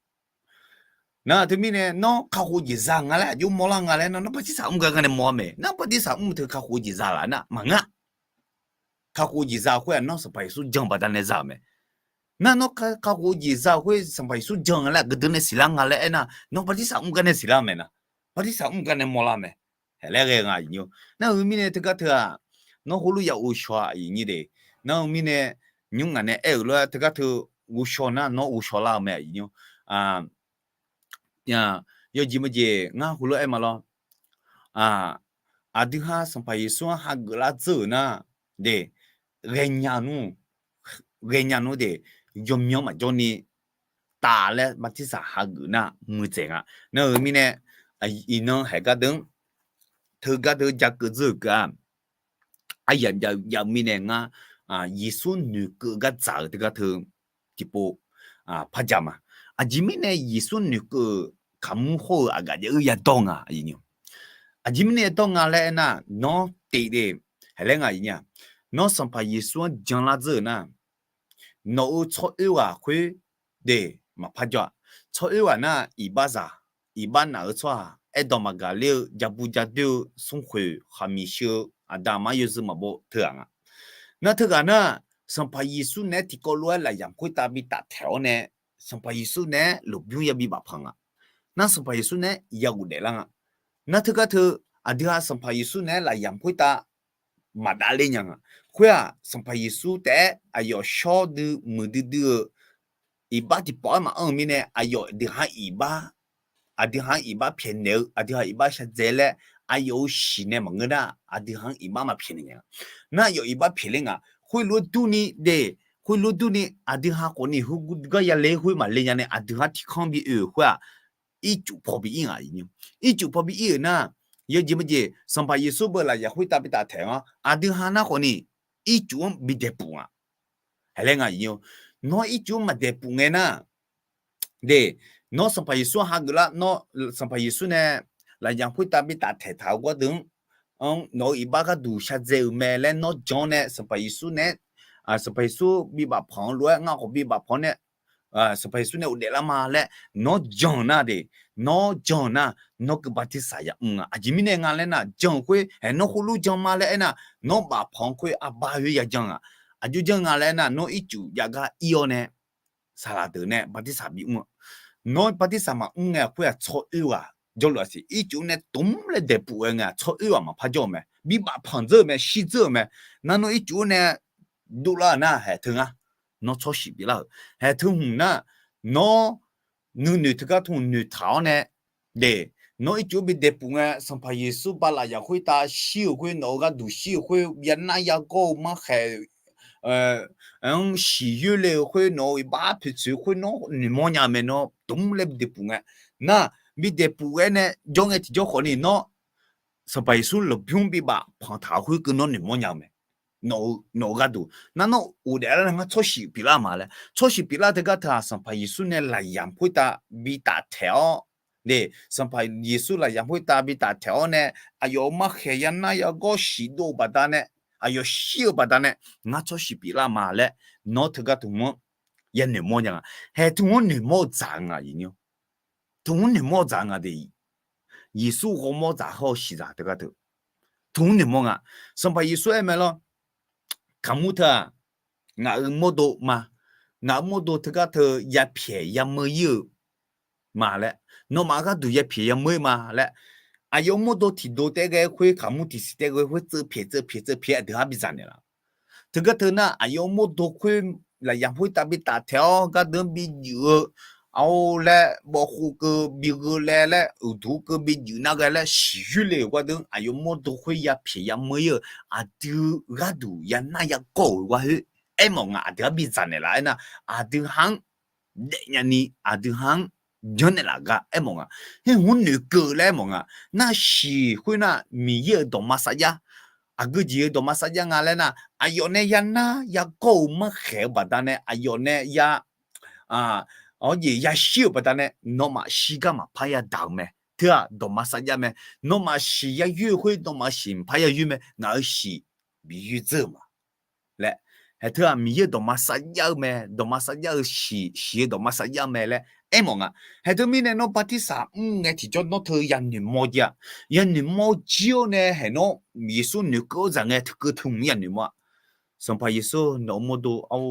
Nar teumirnae nawr kakhof jeq za nga laer aqjox mawrlar nga laer nar, nawr bartirsaq mr gar gar nae mawr-a mae. Nar bartirsaq mr teu kakhof jeq za laf nar maqngeur. Kakhof jeq za-eu khoer-aq nawr Sanqpaq Yeqsur jan-eu baqdanae za-euq mae. Nar nawr kakhof jeq za-eu khoer Sanqpaq Yeqsur jan nga laer aqgeu deuq nae siqlar nga laer aernar, nawr bartirsaq mr gar nae siqlar-eu mae nar. Bartirsaq mr gar nae mawrlar mae. Haeq laer ghae nga aqyuif nymr. Nar-eu mirnae teugar teu-aq, nawr heulof ya ghovshaw-a aqyuif nymr de. Nar-eu mirnae nymr ngaq nae aer-euq lof-aer teugar teu ghovshaw nar nawr ghovshaw lar-eu mae aqyuif nymr. Yawjeq maqjeq ngar heulof-aer ma lawr. aqdui ha Sanqpaq Yeqsur-anr hageuf lar dzeur-euq nar, de, ghaenya nmr, ghaenya nmr de, yawmyanr maqjawr ni taf laer bartirsaq hageuf nar muiqdzaeq nga. Nar-eu mirnae, iqnan haeq gardeuv, teugar deuv jakeuv dzeur-euq keuv-aq, aryamq jav-eu mirnae ngar, Yeqsur noeqkeuv gardzaq-euq teugar teu tiqpov par ja ma. Aqjeq mirnae Yeqsur noeqkeuv-euq kaqmur hawr-eu aqgaf jav-eu yadawr nga. Aqjeq mirnae yadawr nga laer aernar, nawr tif de, haeq laer nga nya. Nawr Sanqpaq Yeqsur-anr janlar dzeur-euq nar, nawq-euq tsawroer ghaq khoer de maqpar jawr-a. Tsawroer ghaq nar iqbaxzaq, iqbax naf-eu tsawrhaq, aerdawq maqgaq ler-eu, jabu jadoer-eu, smrkhoeq khaqmiq sheu-eu, aqda aqma yawzeu maqbaw teughaq nga. Nar teughaq nar, Sanqpaq Yeqsur naeq-aer tiqkawv lof-aer lafyamq khoertav bi taftaeq-awr nae, Sanqpaq Yeqsur naeq-aer lmqbymr yabi bafpanq nga. Nar Sanqpaq Yeqsur naeq-aer ya ghofdaef lar nga. Nar teugar teu, aqdui ha Sanqpaq Yeqsur naeq-aer lafyamq khoertav maqdav ler nya nga. Khoer-aq, Sanqpaq Yeqsur taef-aer aqyawf shawr dui muiqdui dui-eu iqbax tiqpawf-aer maqanr-eu mirnae, aqyawf aqdui ha-anr iqbax, aqdui ha-anr iqbax pyaeqnaeq-eu, aqdui ha iqbax shardzae laer, aqyawf-euq shiq nae maqngeur nar, aqdui ha-anr iqbax maqpyaeqnaeq nya nga. Nar aqyawf iqbax pyaeqler nga. Khoerlof-aer durni de, khoerlof-aer durni aqdui ha khawfni heugar yale khoer maqle nya nae aqdui ha tiqkanr bi oe-euq khoer-aq, ircuf paw bi ir nga. Ircuf paw bi ir-euq nar, yawjeq majeq Sanqpaq Yeqsur beu lafyamq khoertav bi taftaeq-anr aqdui ha nar khawfni ircuf-anr bi daeqpuf nga. Haeq laer nga. Nawr ircuf-anr maqdaeqpuf ngae nar, de, nawr Sanqpaq Yeqsur hageuf lar, nawr Sanqpaq Yeqsur nae lafyamq khoertav bi taftaeq taq-eu gawrdeuq-anr, nawq-euq iqbax gharduq shardzae-euq mae laer nawr jan-awr nae Sanqpaq Yeqsur nae, Sanqpaq Yeqsur bi bafpanq-eu lof-aer ngar khawf bi bafpanq nae, Sanqpaq Yeqsur nae ghofdaef lar ma laer nawr jan-euq nar de, nawr jan-euq nar, nawr keuv bartirsaq yamr nga. Aqjeq mirnae nga laer nar, jan-euq khoer haeq nawr khoerlof jan ma laer aernar, nawr bafpanq khoer arbar khoer ya jan nga. Aqjox jan nga laer aernar, nawr ircuf jav gar ir-awr nae saqlaq deuq nae bartirsaq bimr-a. Nawr bartirsaq maqmr ngae khoer-aq, tsawroer ghaq jawrluf-a siq. Ircuf nae tmr laer daeqpuf-aer ngae-aq, tsawroer ghaq maqpar jawr-eu mae, bi bafpanq dzeur-eu mae, shir dzeur-eu mae. Nar nawr ircuf nae dovlar-euq nar haeq teu ngar, nawr tsawrsiq pyeuflar-euq haeq teu hmq nar, nawr nuinoeq teugar teu noeqtaq-awr nae, de, nawr ircuf-anr bi daeqpuf ngae, Sanqpaq Yeqsur bala yaf khoertav shir-euq khoer, nawq-euq gharduq shir-euq khoer, yanar yagawr-eu markhaeq-anr siqyoer le-euq khoer, nawq-euq iqbax poeqtsoeq khoer nawr noeqmawr nya-eu mae. Nawr tmr laer bi daeqpuf ngae, nar bi daeqpuf-aer nae jawr ngae tiqjawr khawfni nawr Sanqpaq Yeqsur lmqbymr bi bafpanq taq-euq khoer keuv nawr noeqmawr nya-eu mae. Nawq-eu gharduq nar nawr ghofdaef lar ngar tsawrsiq pyeuflar ma laer. Tsawrsiq pyeuflar teugar teu-aq, Sanqpaq Yeqsur nae lafyamq khoertav bi taftaeq-awr, de, Sanqpaq Yeqsur lafyamq khoertav bi taftaeq-awr nae, aqyawf-euq markhaeq yanar yagawr siqdov-eu baqdanae, aqyawf shir-eu baqdanae, ngar tsawrsiq pyeuflar ma laer, nawr teugar teu hmq-anr ya noeqmawr nya nga. Haeq teu hmq-anr noeqmawr dzaq nga. Teu hmq-anr noeqmawr dzaq nga de. Yeqsur ghawrmawr dzaq hawr-eu siqzaq teugar teu, teu hmq-anr noeqmawr nga. Sanqpaq Yeqsur aer mae lawr, kaqmur teu-aq, ngaq-euq mawrdo ma. Ngaq-euq mawrdo teugar teu yapyaeq yameur ir-eu ma laer, nawmaf gharduq yapyaeq yameur ir ma laer, aqyawf-euq mawrdo tiqdo taef ghae khoer, kaqmur tiqsiq taef ghae khoer tseuv pyaeq tseuv pyaeq tseuv pyaeq aqdui-anr bi dzaq naeq laf. Teugar teu nar, aqyawf-euq mawrdo khoer lafyamq khoertav bi taftaeq-awr gardeuq-anr bi juif-eu, ar laer bawvkhov keuv bi gheu laer laer, uqduq keuv bi juif nar ghae laer siqyoer le-euq gardeuq-anr aqyawf-euq mawrdo khoer yapyaeq yameur ir-eu, aqdui gharduq yanar yagawr-euq gharkhoer aermawf nga. Aqdui-anr bi dzaq naeq laf aernar, aqdui ha-anr daefnya ni aqdui ha-anr janrnaeq laf gar aermawf nga. Her hmq-anr noeqkeuv laer aermawf nga. Nar siq khoernar Miqyaer-euq dawqma sarjax, aqgeu jeq-eu dawqma sarjax nga laer nar, aqyawf nae yanar yagawr-euq markhaeq-eu baqdanae aqyawf nae ya, awrjeq yashir-euq baqdanae nawmaf shirgar maqpar yadaq-euq mae. Teu-aq dawqma sarjax mae. Nawmaf siq yayoer-eu khoer nawmaf siq maqpar yayoer mae. Ngaq-euq siq bi yoer dzeur-euq ma laer. Haeq teu-aq Miqyaer-euq dawqma sarjax-eu mae. Dawqma sarjax-eu siq, siq-eu dawqma sarjax mae laer aermawf nga. Haeq teu mirnae nawr bartirsaq mr ngae tiqjawr nawr teu yanoeq mawr jav-a. Yanoeq mawr jir-awr nae haeq nawr Yeqsur noeqkeuv-awr dzaq ngae tiqkeuv teu hmq yanoeq mawr-a. Sanqpaq Yeqsur nawq-euq mawrdo ar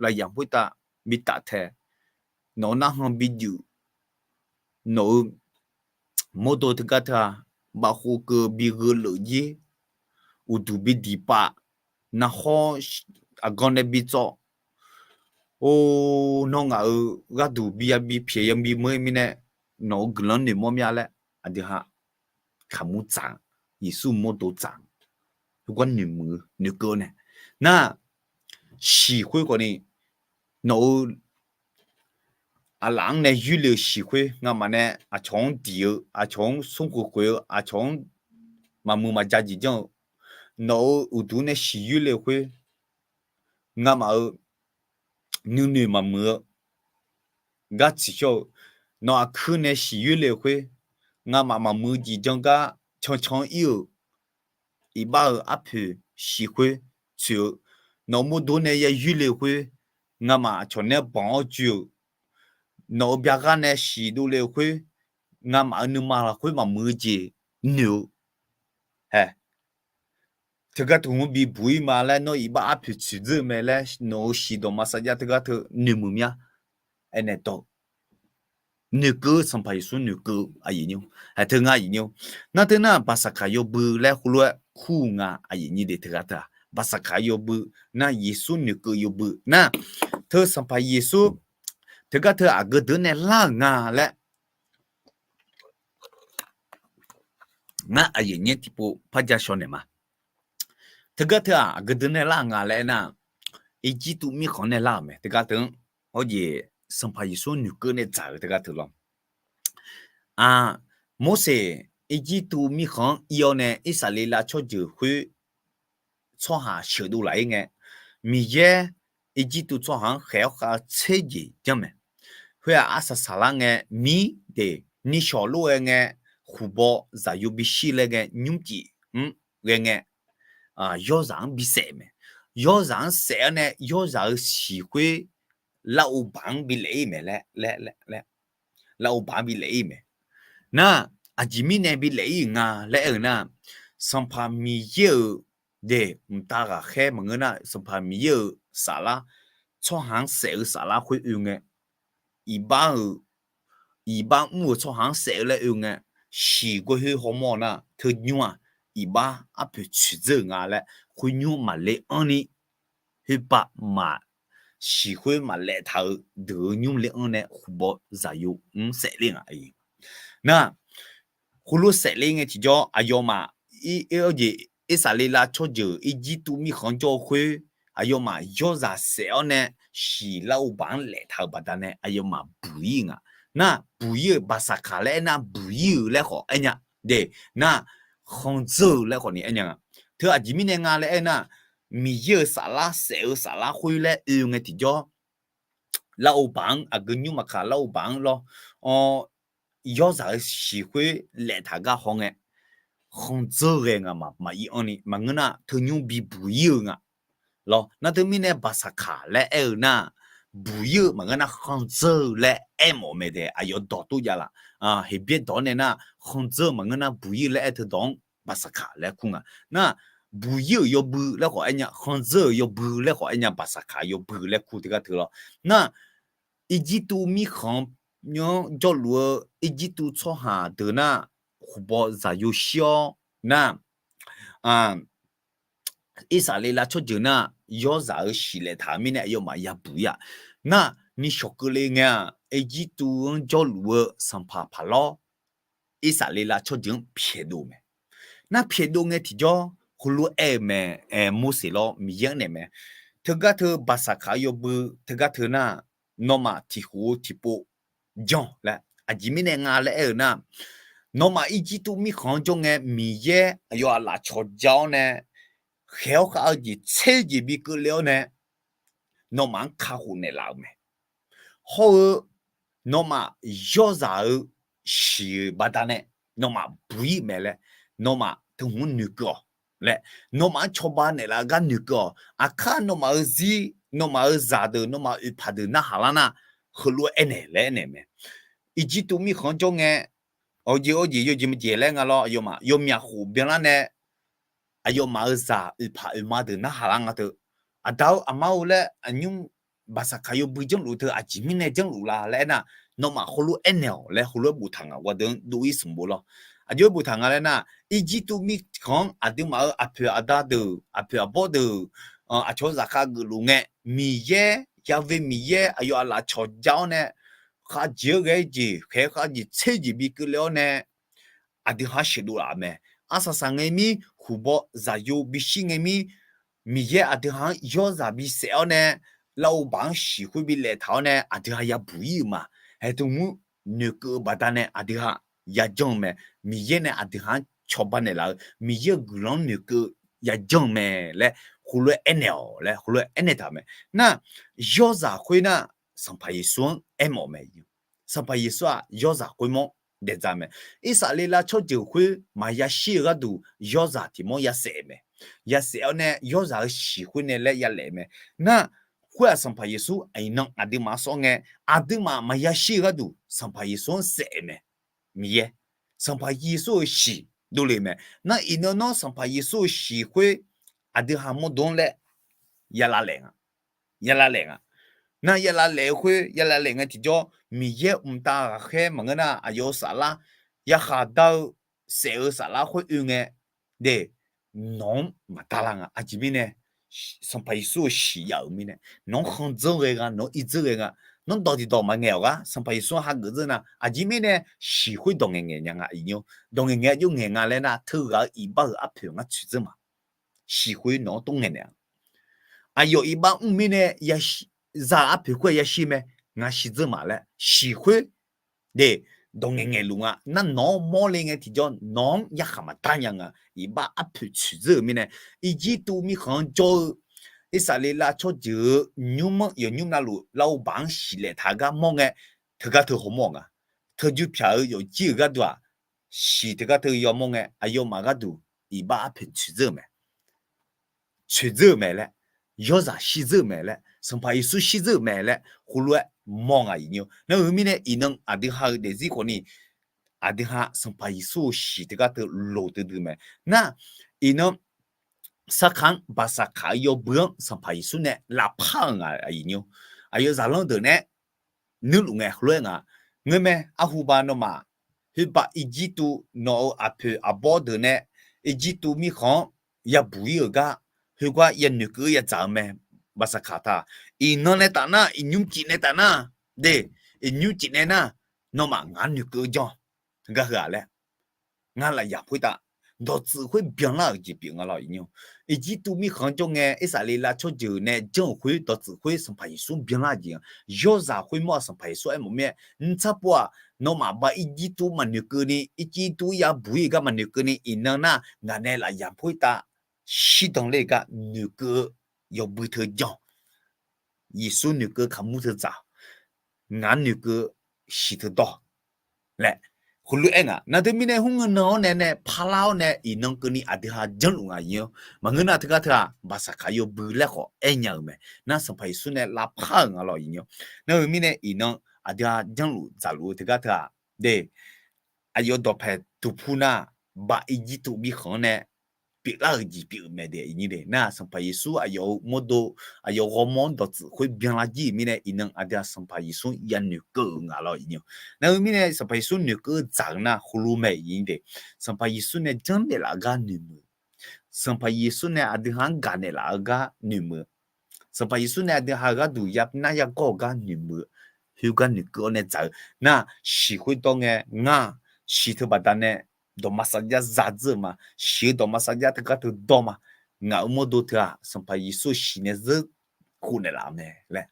lafyamq khoertav bi taftaeq, nawq-euq narhaq bi juif, nawq-euq mawrdo teugar teu-aq, bavkhov keuv bi gheu leuf jir, uqduq bi diq pav, narhawr aqgan nae bi tsawv, or, nawr ngaq-euq gharduq bi yabi pyaeq yabi meur-ir mirnae, nawq-euq guiqlanq noeqmawr mya laer aqdui ha kaqmur tsaq-anr, Yeqsur mawrdo tsaq-anr, heugar noeqmuiq-eu noeqkeuv-eu nae, nar, shiq khoer khawfni, nawq-euq aqlaf-anr nae yoerle-eu shiq khoer, ngamaf nae aqcawq-anr diq-eu, aqcawq-anr smrkhoeq khoeq-eu, aqcawq-anr maqmuiq maqja jeq janr-eu, nawq-euq uqduq nae shiq yoerle-eu khoer, ngamaf-euq nuinoeq maqmuiq-eu gar tsiqshawr-eu, nawq aqkuir nae shiq yoerle-eu khoer, ngamaf maqmuiq-eu jeq janr gar cancan ir-euq, iqbax-euq arpoeq shiq khoer tsoeq-eu, nawq mawrdo nae ya yoerle-eu khoer, ngamaf aqcawq nae banq-awr joe-euq, nawq-euq byaghar nae shiq dovle-eu khoer, ngamaf-euq nuima lafkhoer maqmuiq-eu jeq noeq-eu, hae, teugar teu-anr bibuq ir ma laer, nawr iqbax arpoeq tsoeq dzeur-eu mae laer, nawq-euq shiq dawqma sarjax teugar teu noeqmuiq mya, aernaeq dawq noeqkeuv-eu, Sanqpaq Yeqsur noeqkeuv-eu aqyuif nymr, hae, teu ngar aqyuif nymr. Nar teu nar, Baqsaqkaq yawbui laer heulof-aer kur-eu nga, aqyuif nyi de teugar teu-aq, Baqsaqkaq yawbui, nar Yeqsur noeqkeuv yawbui nar, teu Sanqpaq Yeqsur teugar teu aqgeu deuq nae lar-euq nga laer, ngar aqyuif nyi tiqpov par ja shaw naeq ma. Teugar teu-aq, aqgeu deuq nae lar-euq nga laer aernar, Irjirtuv mirkhanq nae lar-euq mae. Teugar teu-anr, hawjeq, Sanqpaq Yeqsur noeqkeuv nae dzaq-eu teugar teu lawr. Morseq Irjirtuv mirkhanq-anr ir-awr nae Irsaqleqlav tsawrjeuq khoer tsawrhaq sheuqdov laf-ir ngae, Miqyaer Irjirtuv tsawrhaq-anr khaeq-awr khav-eu tser jeq janr mae. Khoer-aq, arsaq saqlar ngae mir de, nishawq lof-aer ngae, khuqbaw zaqyo bishir laer ngae, nymrcif-anr ghae ngae, yawrzaq-anr bisaef mae. Yawrzaq-anr saef-awr nae yawrzaq-euq siq khoer lar-ov baq-anr bilaef-ir mae laer, lar-ov baq-anr bilaef-ir mae. Nar, aqjeq mirnae bilaef-ir-euq nga laer aer-eu nar, Sanqpaq Miqyaer-euq de, mqtav ghaqkhaer maqngeur nar, Sanqpaq Miqyaer-euq saflar, tsawrhaq-anr saef-eu saflar khoer oe ngae, iqbax-euq, iqbax mr-euq tsawrhaq-anr saef-eu laer oe ngae, siq gawr khoer hawmawr nar, teunymr-aq, iqbax arpoeq tsoeqdzeur-euq nga laer, khoernymr maqle anr ni, khoerpav maq, siq khoer maqlaef taq-eu deuq-eu nymr le anr nae khuqbaw zaqyo-anr saefler nga. Nar, khoerlof saefler ngae tiqjawr aqyawfmaf, Irsaqleqlav tsawrjeuq Irjirtuv mirkhanq-anr jawr-eu khoer, aqyawfmaf yawrzaq saef-awr nae siq lar-ov baq-anr laeftaq-euq baqdanae aqyawfmaf buq-ir-eu nga. Nar, buq-ir-euq Baqsaqkaq laer aernar, buq-ir-euq laer khawf aernya de. Nar, khanqdzeur-eu laer khawfni aernya nga. Teu aqjeq mirnae nga laer aer nar, Miqyaer-euq saflar saef-eu saflar khoer laer oe ngae tiqjawr, lar-ov baq-anr, aqgeu nymr maqkaq lar-ov baq-anr lawr, yawrzaq-euq siq khoer laeftaq gar haw ngae, khanqdzeur ghae nga ma, maqir anr ni, maqngeur nar teunymr bibuq-ir-eu nga. Lawr, nar teumirnae Baqsaqkaq laer aer-eu nar, buq-ir-eu maqngeur nar khanqdzeur-eu laer aermawf mae de, aqyawf dawq tov javlaf. Heqbyaer dawq-anr nae nar, khanqdzeur maqngeur nar buq-ir-eu laer aer teudawq-anr Baqsaqkaq laer kur nga. Nar, buq-ir-euq yawbui laer khawf aernya, khanqdzeur-euq yawbui laer khawf aernya, Baqsaqkaq yawbui laer kur teugar teu lawr. Nar, Irjirtuv mirkhanq-anr jawrluf-eu Irjirtuv tsawrhaq deuq nar, khuqbaw zaqyo shir-awr nar, Irsaqleqlav tsawrjeuq nar, yawrzaq-euq siq laeftaq-eu mirnae aqyawfmaf yabuq-ir-aq. Nar, nishawq keuvle ngae-aq, Irjirtuv-anr jawrluf-eu sanqpaq Paqlawr, Irsaqleqlav tsawrjeuq-anr pyaeqdov mae. Nar pyaeqdov ngae tiqjawr, heulof-aer-eu mae, Morseq lawr Miqyaer-anr naeq mae. Teugar teu Baqsaqkaq yawbui teugar teu nar, nawmaf tiq khof-eu tiqpov janr laer, aqjeq mirnae nga laer aer-eu nar, nawmaf Irjirtuv mirkhanq-anr jawr ngae, Miqyaer aqyawf aqlaf cawqja-awr nae, khaeq-awr khav-eu jeq tser jeq bi keuvle-awr nae, nawmaf-anr kakhof naeqlaf-euq mae. Hawr-eu nawmaf yawrzaq-eu siq-euq baqdanae nawmaf buq-ir mae laer, nawmaf teuhmq-anr noeqkeuv-awq laer, nawmaf-anr cawba naeqlaf-eu gar noeqkeuv-awq. Aqkar nawmaf-euq zir, nawmaf-euq zaqdeuq, nawmaf oeqpaq deuq narhaq lar nar, heulof-aer aernaeq laer aernaeq mae. Irjirtuv mirkhanq-anr jawr ngae, awqjeq awqjeq yawjeq maqjeq laer nga lawr, aqyawfmaf yawmyaq khof byanlar nae, aqyawfmaf-euq zaq oeqpaq oeqma deuq narhaq lar nga teu. Aqda-eu aqma-eu laer aqnymr Baqsaqkaq yawbui janrluf teu aqjeq mirnae janrluf la laer aernar, nawmaf heulof-aer aernaeq-awq laer heulof-aer boftaq nga, ghawqdeuq-anr dov-ir smq bo lawr. Aqjox-aer boftaq nga laer nar, Irjirtuv mirkhanq-anr aqduimaf-euq aqpoeq aqda deuq, aqpoeq aqbawr deuq, aqcawq zaqkhav geufluf ngae, Miqyaer, Ya've Miqyaer aqyawf aqlaf cawqja-awr nae, khavjeq-aer ghae-aer jeq khaeq-aer khav jeq tser jeq bi keuvle-awr nae, aqdui ha-anr sheuqdov laf-eu mae. Arsaq saq ngae mir, huqbaw zaqyo bishir ngae mir, Miqyaer aqdui ha-anr yawrzaq bisaef-awr nae, lavov baq-anr shiq khoer bi laeftaq-awr nae aqdui ha yabuq ir-euq ma. Haeqtmq mur noeqkeuv-eu baqdanae aqdui ha yajanr-eu mae. Miqyaer nae aqdui ha-anr cawba naeqlaf-eu Miqyaer-euq guiqlanq-anr noeqkeuv yajanr-eu mae laer heulof-aer aernaeq-awq laer heulof-aer aernaeq taq-euq mae. Nar, yawrzaq khoer nar, Sanqpaq Yeqsur-anr aermawf-eu mae. Sanqpaq Yeqsur-aq yawrzaq khoermawr daeqdzaq mae. Irsaqleqlav tsawrjeuq khoer maqya shir-eu gharduq yawrzaq tiq mawr yasaef mae. Yasaef-awr nae yawrzaq-eu shiq khoer nae laer yalaef mae. Nar, khoer-aq Sanqpaq Yeqsur iqnan aqduimaf-anr sawr ngae, aqduimaf maqya shir-eu gharduq Sanqpaq Yeqsur-anr saef mae. Miqyaer, Sanqpaq Yeqsur-euq shiq dovle-eu mae. Nar, iqnan nawr Sanqpaq Yeqsur-euq shiq khoer aqdui ha mawrdo-anr laer yalaef nga. Yalaef nga. Nar, yalaef-eu khoer yalaef ngae tiqjawr Miqyaer mqtav ghaqkhaer maqngeur nar, aqyawf-euq saflar, yarkhaq dar-eu saef-eu saflar khoer oe ngae, de, nawq-anr maqdar lar nga. Aqjeq mirnae, Sanqpaq Yeqsur-euq shiq jav-euq mirnae, nawq-anr khandzeur ghae nga, nawq-anr irdzeur ghae nga, nawr dawq tiqdawq maqngaeq-awq gar Sanqpaq Yeqsur-anr hageuf dzeur nar, aqjeq mirnae shiq khoer dawq ngaeqngaeq nya nga iqnyir. Dawq ngaeqngaeq aqjox ngaeq nga laer nar, teughaq-euq iqbax-euq arpoeq ngar tsoeqdzeur ma. Shiq khoer nawq-anr tov ngaeqnaeq-a. Aqyawf iqbax mr mirnae, za-euq arpoeq khoer-aq yashir mae, ngaq shiqdzeur ma laer shiq khoer de, dawq ngaeqngaeq luf nga. Nar, nawq-anr mawrle ngae tiqjawr nawq-anr yarkhaq maqdar nya nga. Iqbax arpoeq tsoeqdzeur-euq mirnae, Irjirtuv mirkhanq-anr jawr-eu Irsaqleqlav tsawrjeuq-euq nymr-anr yawqnymr navluf lavov baq-anr shiq laeftaq-eu gar mawr ngae, teugar teu hawmawr-eu nga. Teujuv pyaq-eu yawfjir-euq gharduq-aq, shiq teugar teu yawmawr ngae, aqyawfmaf gharduq iqbax arpoeq tsoeqdzeur-eu mae. Tsoeqdzeur-eu mae laer, yawrzaq shirdzeur-eu mae laer, Sanqpaq Yeqsur shirdzeur-eu mae laer heulof-aer mawr nga iqnyir. Nar, heu mirnae iqnan aqdui ha-euq daefzir khawfni, aqdui ha Sanqpaq Yeqsur-euq shiq teugar teu loq duidui mae. Nar, iqnan sarkaq-anr Baqsaqkaq-eu yawbui-anr Sanqpaq Yeqsur nae lavpar-euq nga iqnyir. Aqyawf zaqlanr deuq nae nuirluf ngae heulof-aer nga. Ngeurmae arhuba nawmaf, khoerba Irjirtuv nawq-euq aqpoeq aqbawr deuq nae Irjirtuv mirkhanq-anr yabuq ir-euq gar, khoergar yanoeqkeuv yadzaq-eu mae. Baqsaqkaq ta, iqnan nae taf nar, iqnymr cif nae taf nar, de, iqnymr cif nae nar, nawmaf ngaq-anr noeqkeuv janr gar heu-aq laer ngar lafyaq khoertav dawqtsuif khoer byanlar-euq jeq pyeuf nga lawr iqnyir. Irjirtuv mirkhanq-anr jawr ngae, Irsaqleqlav tsawrjeuq nae janr-euq khoer dawqtsuif khoer Sanqpaq Yeqsur byanlar-eu jeq-a. Yawrzaq khoermawr-aq Sanqpaq Yeqsur aermawf mir-aer, ntsar pov-aq, nawmaf ba Irjirtuv maqnoeqkeuvni, Irjirtuv yabuq ir-eu gar maqnoeqkeuvni, iqnan nar ngaq nae lafyaq khoertav shirdan ler-eu gar noeqkeuv-eu yawbui teu janr. Yeqsur noeqkeuv kaqmur teu dzaq, ngaq-anr noeqkeuv shiq teu dawr laer heulof-aer nga. Nar, teumirnae hmr ngeur nan-awr nae nae parlar-awr nae iqnan keuvni aqdui ha janrluf nga iqnyir. Maqngeur nar teugar teu-aq Baqsaqkaq yawbui laer khawf aernya-euq mae. Nar, Sanqpaq Yeqsur nae lavpar-euq nga lawr iqnyir. Nar, heu mirnae iqnan aqdui ha janrluf dzaqluf-eu teugar teu-aq, de, aqyawf dawqpaeq duqpur nar, ba Irjirtuv mirkhanq-anr nae pyeuflar-euq jeq pyeuf-eu mae de iqnyir de. Nar, Sanqpaq Yeqsur aqyawf-euq mawrdo, aqyawf ghawrmawr-anr dawqtsuif khoer byanlar jir-euq mirnae iqnan aqdui ha Sanqpaq Yeqsur yanoeqkeuv-euq nga lawr iqnyir. Nar, heu mirnae Sanqpaq Yeqsur noeqkeuv dzaq-eu nar heulof mae iqnyir de. Sanqpaq Yeqsur nae janrnaeq laf-eu gar noeqmuiq, Sanqpaq Yeqsur nae aqdui ha-anr gaqnaeq laf-eu gar noeqmuiq, Sanqpaq Yeqsur nae aqdui ha-euq gharduq yanar yagawr-eu gar noeqmuiq, khoergar noeqkeuv-awr nae dzaq-eu nar, shiq khoerdawr ngae ngar, shiq teu baqdanae dawqma sarjax zadzeur-eu ma. Shiq-eu dawqma sarjax teugar teu dawr ma. Ngaq-euq mawrdo teu-aq Sanqpaq Yeqsur shiq nae zeur khofnaeq laf-eu mae laer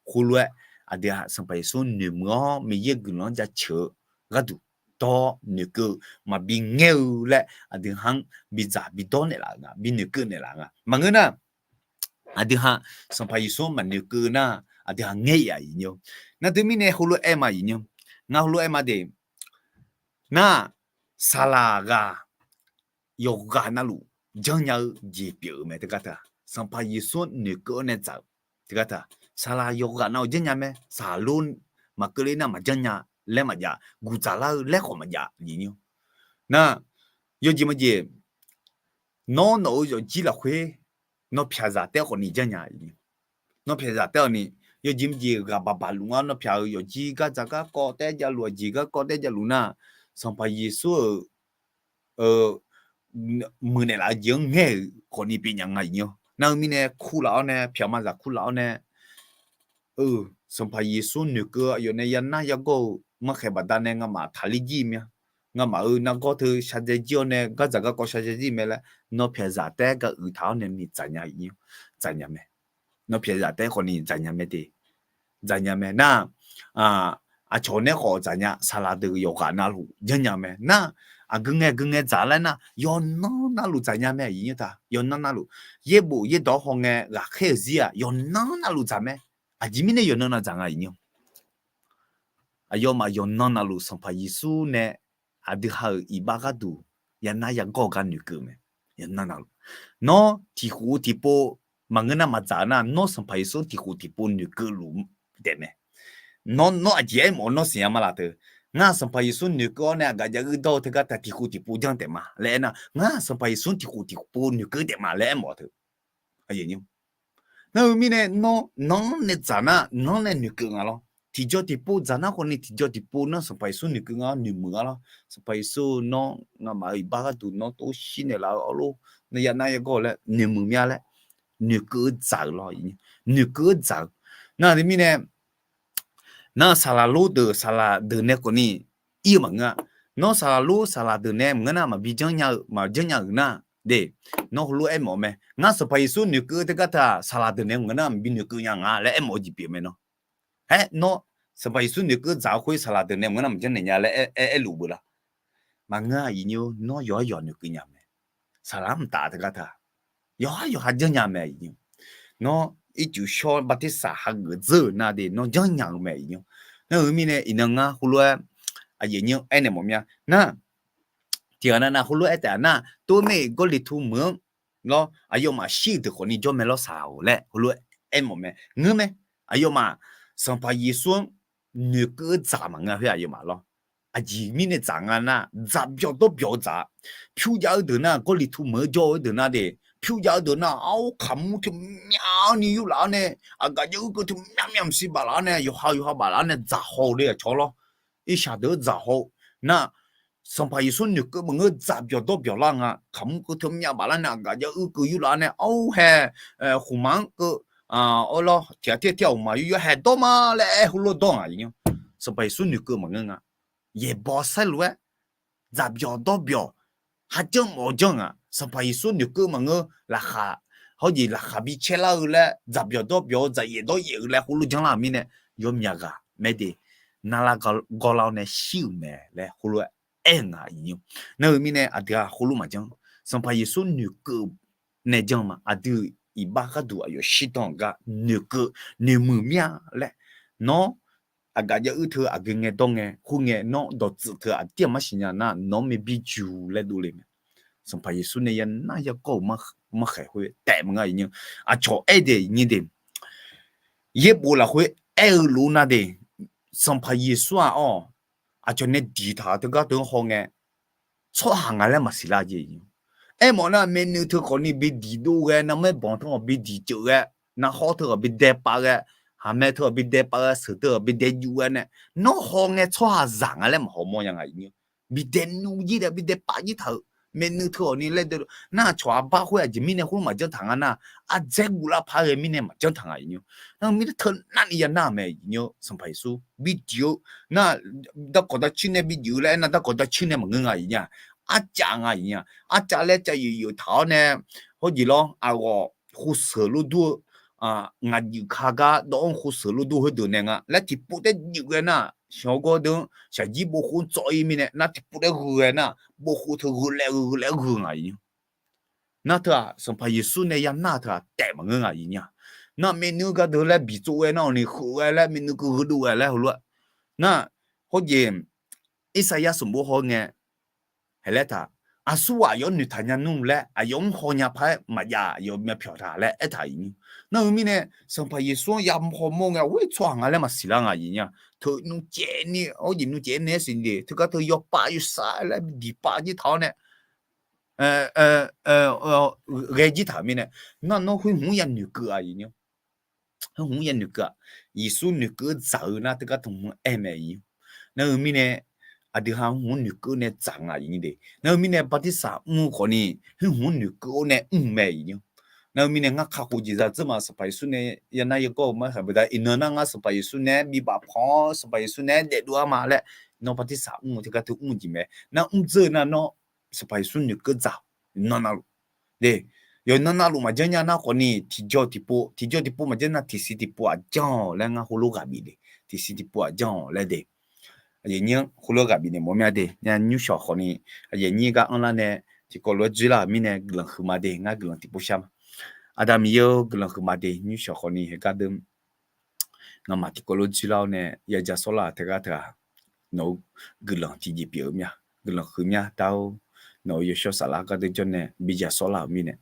heulof-aer aqdui ha Sanqpaq Yeqsur noeqmuiq-awr Miqyaer guiqlanq-anr jaceuq-eu gharduq dawr noeqkeuv, maqbi ngaer-eu laer aqdui ha-anr bidzaq bidawr naeqlaf-eu nga, bi noeqkeuv naeqlaf-eu nga. Maqngeur nar, aqdui ha Sanqpaq Yeqsur-anr maqnoeqkeuv nar, aqdui ha ngaer-a iqnyir. Nar, teumirnae heulof-aer ma iqnyir. Ngar heulof-aer ma de. Nar, saqlaq ghaq yawqghaq navluf janrnya-eu jeq pyeuf-eu mae teugar teu-aq, Sanqpaq Yeqsur-anr noeqkeuv-awr nae dzaq-euq teugar teu-aq, saqlaq yawqghaq navluf janrnya mae. Saqlaq maqkeuvle nar maqjanr nya laer maqjav, guqdzaq lar-eu laer khawf maqjav iqnyir. Nar, yawjeq maqjeq, nawr nawq-euq yawfjir lafkhoer nawr pyaqzaq taer khawfni janrnya. Nawr pyaqzaq taer-awq ni, yawjeq maqjeq ghaq baqbaq luf ngar nawr pyaq-euq yawfjir gardzaq garkawv taer javluf, aqjeq garkawv taer javluf nar, Sanqpaq Yeqsur-euq muiqnaeq laf-eu jeq-anr ngaer-euq khawfni pyeufnya nga iqnyir. Nar, heu mirnae kurlaf-awr nae, pyaq mazaq kurlaf-awr nae, Sanqpaq Yeqsur noeqkeuv aqyawf nae yanar yagawr-eu markhaeq baqdanae ngamaf taqler jir mir-a. ngamaf-euq nargawr teu shadzae jir-awr nae gardzaq garkawv shadzae jir mae laer, nawr pyaqzaq taef-aer ga uiq taq-awr nae ni dzaqnya iq nyir, dzaqnya mae. Nawr pyaqzaq taef-aer khawf ni dzaqnya mae de. Dzaqnya mae nar, aqcawq nae khawf dzaqnya, saqlaq deuq yawqghaq navluf janrnya mae nar, aqgeu ngae aqgeu ngae dzaq laer nar, yawqnan navluf dzaqnya mae iq nyir ta, yawqnan navluf. Yaerbof yaerdawq haw ngae ghaqkhaer-euq zir-aq yawqnan navluf dzaq mae. Aqjeq mirnae yawqnan navdzaq nga iq nyir. Aqyawfmaf yawqnan navluf Sanqpaq Yeqsur nae aqdui ha-euq iqbax gharduq yanar yagawr-eu gar noeqkeuv mae. Yawqnan navluf, nawr tiqkhof-eu tiqpov maqngeur nar maqdzaq nar, nawr Sanqpaq Yeqsur tiqkhof tiqpov noeqkeuv luf taefmae. Nawr, nawr aqjeq aermawf nawr siqnya ma laf teu. Ngar Sanqpaq Yeqsur noeqkeuv-awr nae aqgaf jav uir dawr-eu teugar taq tiqkhof tiqpov janr taef ma laer aernar, ngar Sanqpaq Yeqsur tiqkhof tiqpov noeqkeuv taef ma laer aermawf teu. Nar-eu mirnae nawr nanr nae dzaq nar nanr nae noeqkeuv nga lawr. Tiqjaw tiqpov dzaq nar khawf ni tiqjaw tiqpov nar Sanqpaq Yeqsur noeqkeuv nga-awr noeqmuiq nga lawr. Sanqpaq Yeqsur nawr ngamaf-euq iqbax gharduq nawr tov shir naeqlaf-eu awrlor, nawr yanar yagawr laer noeqmuiq mya laer noeqkeuv-eu dzaq-euq lawr. Noeqkeuv-eu dzaq-eu. Nar-eu mirnae nar saqlaq lor deuq saqlaq deuq nae khawf ni ir-eu maqngeur-a. Nawr saqlaq lor saqlaq deuq nae maqngeur nar maqbi janrnya-eu maqjanrnya-euq nar de, nawr heulof aermawf mae. Ngar Sanqpaq Yeqsur noeqkeuv teugar taq saqlaq deuq nae maqngeur nar maqbi noeqkeuv nya nga laer aermawf-eu jeq pyeuf mae nawr. Aer, nawr Sanqpaq Yeqsur noeqkeuv dzaq-eu khoer saqlaq deuq nae maqngeur nar maqjanr naeq nya laer aer, aer, aerluf beu la? Maqngeur-a iq nyir-or, nawr yawqhar yawqha noeqkeuv nya mae. Saqlaq-anr mqtav teugar taq yawqhar yawqha janrnya mae iq nyir. Nawr ircuf shawr bartirsaq hageuf dzeur-euq nar de nawr janrnya-eu mae iq nyir. Nar-eu mirnae iqnan ngar heulof-aer aqyuif aqnyir aernaeq mawf mya nar, tiqghaq nav nav heulof-aer taef-a nar, tov mae-iq Gawrliqtu meuq-anr lawr, aqyawfmaf shir-euq deuq khawf ni jawr mae lawr saq-awq laer heulof-aer aermawf mae. Ngeur mae. Aqyawfmaf Sanqpaq Yeqsur-anr noeqkeuv-eu dzaq maqngeur khoer aqyawfmaf lawr. Aqjeq mirnae dzaq nga nar, dzaqbyawq dawrbyawq-eu dzaq. Pyur jav-eu deuq nar, Gawrliqtu meuq-anr jawr-eu deuq nar de, pyur jav-eu deuq nar, ar, kaqmur teu myav ni yurlaf-awr nae, aqgaf jav uir keuv teu myav myav maqsiq baflaf-awr nae, yawqha yawqha baflaf-awr nae dzaqhaw-eu le aqcawq lawr. Irshaq deuq-anr dzaqhaw-eu nar, Sanqpaq Yeqsur noeqkeuv maqngeur dzaqbyawq dawrbyawq lar nga. Kaqmur keuv teu myav baflar nae, aqgaf jav uir keuv yurlaf-awr nae, ar, hae, khmqmaq-anr keuv, ar lawr, tiq ghaq tir tiq ghaq khmqmaq yur yur hae dawr ma laer aer heulof dawr nga iq nyir. Sanqpaq Yeqsur noeqkeuv maqngeur nga. Yaeqbawq saerluf-aer dzaqbyawq dawrbyawq, kharjanr mawf-eu janr nga. Sanqpaq Yeqsur noeqkeuv maqngeur, laqkhaq, hawr jeq laqkhaq bi caerlar-eu laer, dzaqbyawq dawrbyawq-eu dzaqyaef dawryaef-eu laer heulof janrlar-euq mirnae, yawmyaq ghaq mae de, narlar gawrlar-awr nae shir-euq mae laer heulof-aer aer-eu nga iq nyir. Nar-eu mirnae aqdui-aq heulof maqjanr. Sanqpaq Yeqsur noeqkeuv nae janr ma. Aqdui iqbax gharduq aqyawf shirdan-euq gar noeqkeuv noeqmuiq mir-a laer, nawr aqgaf jav uir teu aqgeu ngae dawr ngae khoerngae nawr dawqtsuif teu aqdir aqmar siqnya nar nawq-anr mae bi juq laer dovle mae. Sanqpaq Yeqsur nae yanar yagawr-euq markhaeq khoer taef maqngeur iq nyir. Aqcawq aer de iq nyir de, yaerbof lafkhoer aer-eu lof-aer nar de, Sanqpaq Yeqsur-aq awr, aqcawq nae diqtaq-euq teugar teu-anr hawngae, tsawrhaq nga laer maqsiq lar jeq. Aermawf nar, myavnuiv teu khawfni bi diqdov ghae, narmaer banq teu khawf bi diqceuf ghae, narhawr teu khawf bi daepav ghae, haqmae teu khawf bi daepav ghae, sheuq teu khawf bi daejuf ghae nae, nawr hawngae tsawrhaqzaq nga laer maqhaw mawr nya nga iq nyir. Bi daenuvjir taef bi daepav jir taq-euq myavnuiv teu khawfni laer de. Nar aqcawq aqbar khoer aqjeq mirnae khoerlof maqjanr taq nga nar, ardzaer guvlar paq-aer ghae mirnae maqjanr taq nga iq nyir. Nar-eu mirnae teunar ni yanar-euq mae iq nyir. Sanqpaq Yeqsur bi diq-eu nar, darkawq darcoer nae bi diq-eu laer aernar, darkawq darcoer nae maqngeur nga iq nyir-a. Arcav nga iq nyir-a. Arcav laer cav yoeq yoeq taq-awr nae, hawrjeq lawr, aqghawf khovseuq lof dur-eu, ngaq juif ka gar dawv-anr khovseuq lof dur khoerdeuq nae nga laer tiqpov taer juif ghae nar, shawr gawr deuq-anr shaqjir bov khov tsawv-ir mirnae nar tiqpov taer gheu ghae nar, bov khov teu gheu laer gheu laer gheu nga iq nyir. Nar teu-aq, Sanqpaq Yeqsur nae yanar-eu teu-aq taef maqngeur nga iq nyir-a. Nar myavnuiv gardeuq laer biqtsov ghae nar awqni kheuv ghae laer myavnuiv keuv gheudov ghae laer heulof-aer nar, hawrjeq Irsaqyar sanqbof hawngae, haeq laer taq, aqsurghaq aqyawf-anr noeqtaq nya nmr laer aqyawf-anr hawnya paq-aer maqjav aqyawf myavpyawq taq laer aertaq iq nyir. Nar-eu mirnae, Sanqpaq Yeqsur-anr yahaw mawr ngae, oer tsawrhaq nga laer maqsiq lar nga iq nyir-a. Teu nmr caev ni, hawrjeq nmr caev nae-aer siqnya de, teugar teu yawpav yawsar laer bi diqpav jir taq-awr nae ghae jir taq-euq mirnae, nar nawr khoer hmq-anr ya noeqkeuv-a iq nyir. Khoer hmq-anr ya noeqkeuv-a. Yeqsur noeqkeuv-anr dzaq-eu nar teugar teu hmq-anr aer mae iq nyir. Nar-eu mirnae, aqdui ha hmq-anr noeqkeuv nae dzaq nga iq nyir de. Nar-eu mirnae bartirsaq mr-eu khawfni, khoer hmq-anr noeqkeuv-awr nae mr mae iq nyir. Nar-eu mirnae ngar kakhof jeq zadzeur ma, Sanqpaq Yeqsur nae yanar yagawr-eu markhaeq baqda iqnan nar ngar Sanqpaq Yeqsur nae-aer bibaf pan-awr Sanqpaq Yeqsur nae-aer daefdov-a ma laer Nawr bartirsaq mr-eu teugar teu mr-eu jeq mae. Nar mr dzeur nar nawr Sanqpaq Yeqsur noeqkeuv dzaq-awq. Nan navluf de, yawqnan navluf maqjanr nya nar khawfni tiqjaw tiqpov, tiqjaw tiqpov maqjanr nar tiqsiq tiqpov aqjanr-awq laer ngar heulof ghaq bif de. Tiqsiq tiqpov aqjanr-awq laer de. Aqyuif nyir-anr heulof ghaq bifnaeq mawf mir-a de. Nymrshawq khawfni aqyuif nyir gar anrlar nae tiqkawv lof-aer dzoerlar-euq mirnae guiqlanq huiqma de. Ngar guiqlanq tiqpov shar ma. Aqda Miqyaer-or, guiqlanq huiqma de. Nymrshawq khawfni heugar deuq ngamaf tiqkawv lof-aer dzoerlar-awr nae yadza sawrlar-euq teugar teughaq, nawq-eu guiqlanq tiqjeq pyeuf-eu mir-a. Guiqlanq huiq mir-a dar-or, nawq-euq yawshawr saflar gardeur jawr nae bidzaq sawrlar-euq mirnae,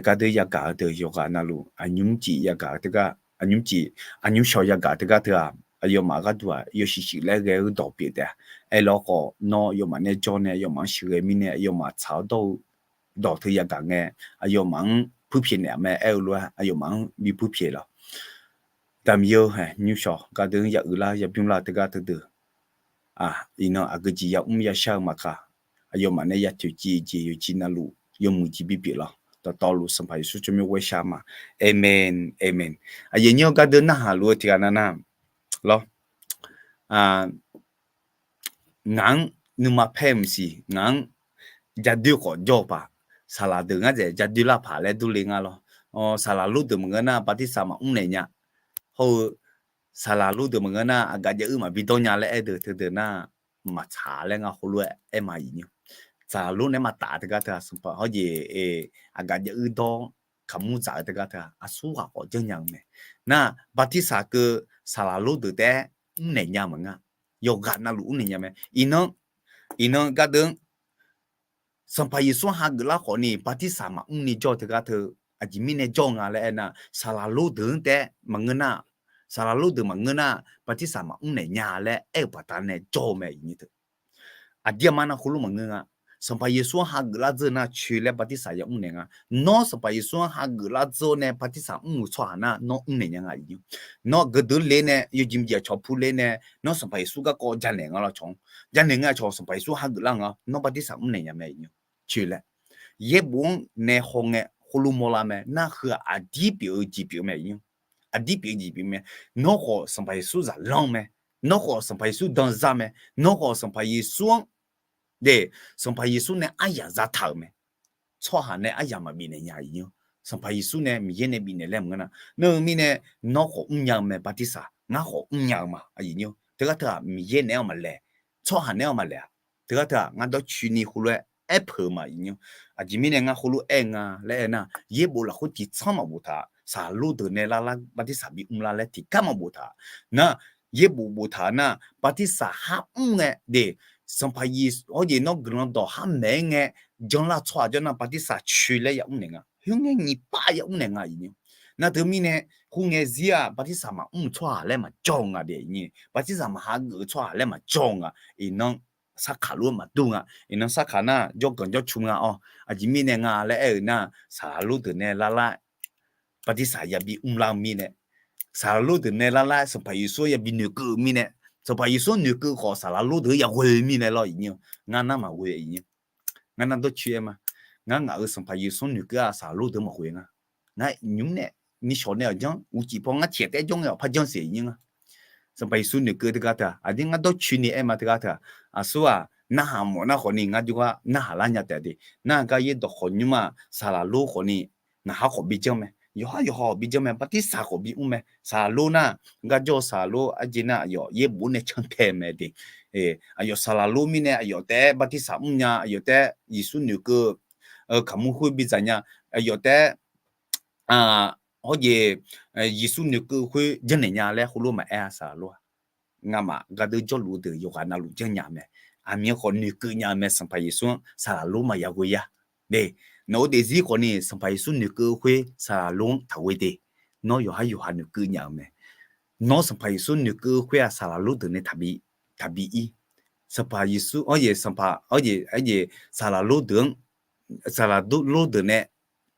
gardeur yagaq-eu deuq yawqghaq navluf aqnymr cif yagaq-eu teugar, aqnymr cif, aqnymr shawq yagaq-eu teugar teughaq, aqyawfmaf gharduq-aq yawshuif shuif laer ghae-eu dawq pyeuf taef-a. Aerlar-awr khawf nawr yawfmaf nae jawr nae yawfmaf-anr sheuqghae mirnae yawfmaf tsaq-awr dawr-eu dawq teu yagaq ngae, aqyawfmaf-anr puirpyaeq naeq-a mae. Aer-eu lof-aer aqyawfmaf-anr bi puirpyaeq lawq. Aqda Miqyaer-or, nymrshawq gardeur-anr ya uiqlar ya bymrlar-eu teugar teudeuq, iqnan aqgeujeq yamr yashar-eu maqkaq, aqyawfmaf nae ya toeqciv jeq yawqjeq navluf yawmuiq jeq bipyeuf lawq. Dawqtawvluf Sanqpaq Yeqsur tsawrmyanr ghoer shar ma. Aqmeq, aqmeq. Aqyuif nyir-or, gardeur narhaq luf-eu tiqghaq nav nar lawr, ngaq-anr nuima paer-eu maqsiq, ngaq-anr jadoer khawf jawr-eu paq, saqlaq deuq ngar dzaeq jadoer lar paq laer durle nga lawr. Saqlaq lor deuq maqngeur nar bartirsaq maqmr naeq nya. Hawr-eu saqlaq lor deuq maqngeur nar aqgaf jav uir maqbi dawr nya laer aer deuq teudeuq nar maqtsaq laer ngar heulof-aer aer ma iq nyir. Saqlaq lor nae maqtaf teugar teughaq sanqpaq hawr jeq aqgaf jav uir dawr kaqmur dzaq-eu teugar teughaq aqsur ghaq khawf janrnya-eu mae. Nar bartirsaq keuv saqlaq lor deuq taef-aer mrnaeq nya maqngeur. Yawqghaq navluf mrnaeq nya mae. Iqnan, iqnan gardeur-anr Sanqpaq Yeqsur-anr hageuf lar khawfni bartirsaq maqmr ni jawr-eu teugar teu aqjeq mirnae jawr-eu nga laer aernar, saqlaq lor deuq-anr taef-aer maqngeur nar, saqlaq lor deuq maqngeur nar bartirsaq maqmr naeq nya laer aer-eu baqda nae jawr-eu mae iq nyir teu. Aqdir aqmar nar heulof maqngeur nga. Sanqpaq Yeqsur-anr hageuf lar dzeur nar coeq laer bartirsaq yamr naeq nga. Nawr Sanqpaq Yeqsur-anr hageuf lar dzeur-awr nae bartirsaq mr-euq tsawrhaq nar nawr mrnaeq nya nga iq nyir. Nawr geudeuq le nae yawjeq maqjeq cawq pu le nae nawr Sanqpaq Yeqsur garkawv janaeq nga lawr cawq-anr janaeq nga cawq Sanqpaq Yeqsur hageuf lar nga nawr bartirsaq mrnaeq nya mae iq nyir. Coeq laer yaerbof-anr nae hawngae heulof mawrlar mae nar heu-aq aqdir pyeuf-eu jeq pyeuf mae iq nyir. Aqdir pyeuf-eu jeq pyeuf mae. Nawr khawf Sanqpaq Yeqsur zaqlanr mae. Nawr khawf Sanqpaq Yeqsur danzar mae. Nawr khawf Sanqpaq Yeqsur-anr de, Sanqpaq Yeqsur nae aryaq zataq-euq mae. Tsawrhaq nae aryaq maqbif naeq nya iq nyir. Sanqpaq Yeqsur nae Miqyaer nae bifnaeq laer maqngeur nar, nar-eu mirnae nawr khawf mrnya-eu mae bartirsaq, ngar khawf mrnya-eu ma iq nyir. Teugar teughaq Miqyaer naeq-aer maqlaeq, tsawrhaq naeq-aer maqlaeq-a. Teugar teughaq ngar dawrcoeni heulof-aer aerpeuq-eu ma iq nyir. Aqjeq mirnae ngar heulof-aer nga laer aernar, yaerbof lafkhoer tiqtsanr maqboftaq, saqlaq lor deuq nae larlar bartirsaq bimr lar laer tiqgar maqboftaq. Nar, yaerbof boftaq nar bartirsaq har mr ngae de, Sanqpaq Yeqsur hawr jeq nawr guiqlanq dawq har maeq-aer ngae janlar tsawrhaq jawr nar bartirsaq coeq laer yamr naeq nga. Khoerngae nyiq par yamr naeq nga iq nyir. Nar teu mirnae khoerngae zir-aq bartirsaq maqmr-eu tsawrhaq laer maqjawr-eu nga de iq nyir. Bartirsaq maqhageuf-eu tsawrhaq laer maqjawr-eu nga. Iqnan sarkaq lof-aer maqdur nga. Iqnan sarkaq nar jawrganq jawrcu nga-awr. Aqjeq mirnae nga laer aer-eu nar, saqlaq lor deuq nae larlar bartirsaq yabi mrlar-eu mirnae, saqlaq lor deuq nae larlar-aer Sanqpaq Yeqsur-anr yabi noeqkeuv-eu mirnae, Sanqpaq Yeqsur noeqkeuv khawf saqlaq lor deuq-anr yaghoe-eu mirnae lawr iq nyir. Ngar nar maqghoe iq nyir. Ngar nar dawrcoer-aer ma. Ngar ngaq-euq Sanqpaq Yeqsur noeqkeuv-aq saqlaq lor deuq-anr maqghoe nga. Ngar nymr nae nishawq nae aqjanr uqcif paw ngar tiqghaq taef-aer jawr ngae awq par janr siq iq nyir nga. Sanqpaq Yeqsur noeqkeuv teugar teughaq aqdir ngar dawrcoeni aer ma teugar teughaq aqsur-aq narhaq mawf nar khawfni ngar jawrgar narhaq lar nya taef de. Nar gar yaerdawq khawf nymr-aq saqlaq lor khawfni ngaq har khawf bi janr mae. Yawqhar yawqha khawf bi janr mae. Bartirsaq khawf bimr mae. Saqlaq lor nar, ngar jawr-eu saqlaq lor arjeq nar aqyawf yaerbof nae cantae mae de. Aqyawf saqlaq lor mirnae aqyawf taef-aer bartirsaq mrnya, aqyawf taef-aer Yeqsur noeqkeuv-eu kaqmur khoer bidzaq nya, aqyawf taef-aer hawr jeq Yeqsur noeqkeuv khoer janrnaeq nya laer heulof maqaer-a saqlaq lor-aq. Ngamaf gardeur jawrluf-eu deuq yawqghaq navluf janrnya mae. Aqmyan khawf noeqkeuv nya-eu mae Sanqpaq Yeqsur-anr saqlaq lor maqya ghoe-a. De, nawq-eu daefzir khawfni Sanqpaq Yeqsur noeqkeuv khoer saqlaq lor-anr taqghoe de. Nawr yawqhar yawqha noeqkeuv nya-eu mae. Nawr Sanqpaq Yeqsur noeqkeuv khoer-aq saqlaq lor deuq nae taqbi, taqbi ir. Sanqpaq Yeqsur hawr jeq sanqpaq hawr jeq, saqlaq lor deuq-anr, saqlaq lor deuq nae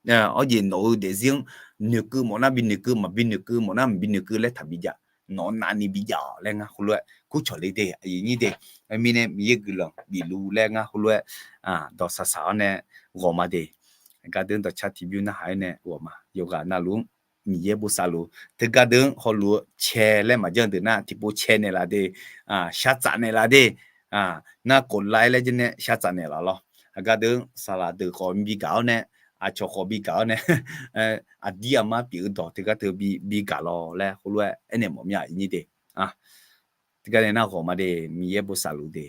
hawr jeq nawq-eu daefzir-anr noeqkeuv mawf nar bi noeqkeuv, maqbi noeqkeuv mawf nar maqbi noeqkeuv laer taqbi jav. Nawq-eu navni bi jav-awq laer ngar heulof-aer kurcawq le de, aqyuif nyir de. Mirnae Miqyaer guiqlanq bifluf laer ngar heulof-aer dawq saqsaq-awr nae ghawq ma de. Gardeur dawqcar tiqbymr narhaq-aer nae ghawq ma. Yawqghaq navluf-anr Miqyaer bosav luf. Teugar deuq-anr hawluf-eu cae laer maqjanr deuq nar tiqpov cae naeqlaf de, shartsaf naeqlaf de, nar koflar-aer laer janr nae shartsaf naeqlaf lawr. Aqgar deuq-anr saqlaq deuq khawf bigaq-awr nae, aqcawq khawf bigaq-awr nae, aqdir aqmar pyeuf-eu dawq teugar teu bigaq lawr laer heulof-aer aernaeq mawf mir-a iqnyir de. Teugar nae nar ghawq ma de, Miqyaer bosav luf de.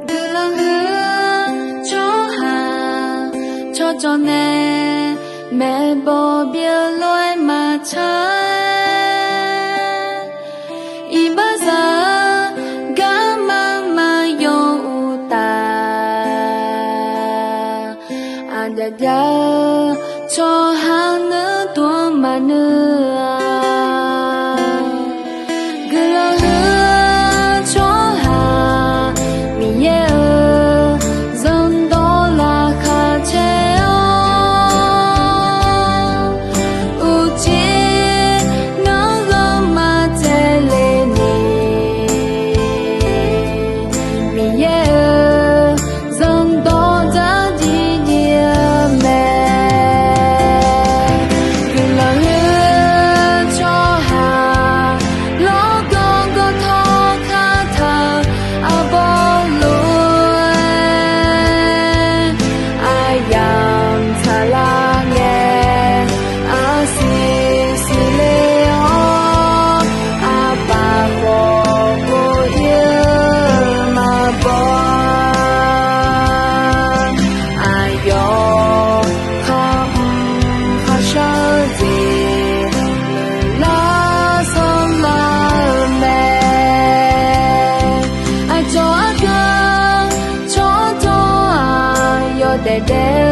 Guiqlanq huiq-eu tsawrhaq tsawrcawv nae maeqbawq byeuf lof-aer maqtsaq-aer, iqbaxzaq-eu garma maqyaw uqtaf, aqdaq jav-eu tsawrhaq nuidov-anr maqnuir-a. Guiqlanq huiq-eu tsawrhaq Miqyaer-euq zanqdawq laqkhaq caer-awr, uqcif ngar ghawrma taeq le ni, Miqyaer-euq zanqdawq dzardziv dziv-eu mae. Guiqlanq huiq-eu tsawrhaq lawrgawv gawv tawr kar taq-eu arbawr lof-aer, aqyamq saqlaq ngae, aqsiq siqle-awr, aqpaf khawf pov-ir-eu maqbaw-a. Aqyawf khar mq kharshar-eu jeq lar sanrlar-eu mae. Aqcawq argaq tsawrtawq-aq yawdaef daef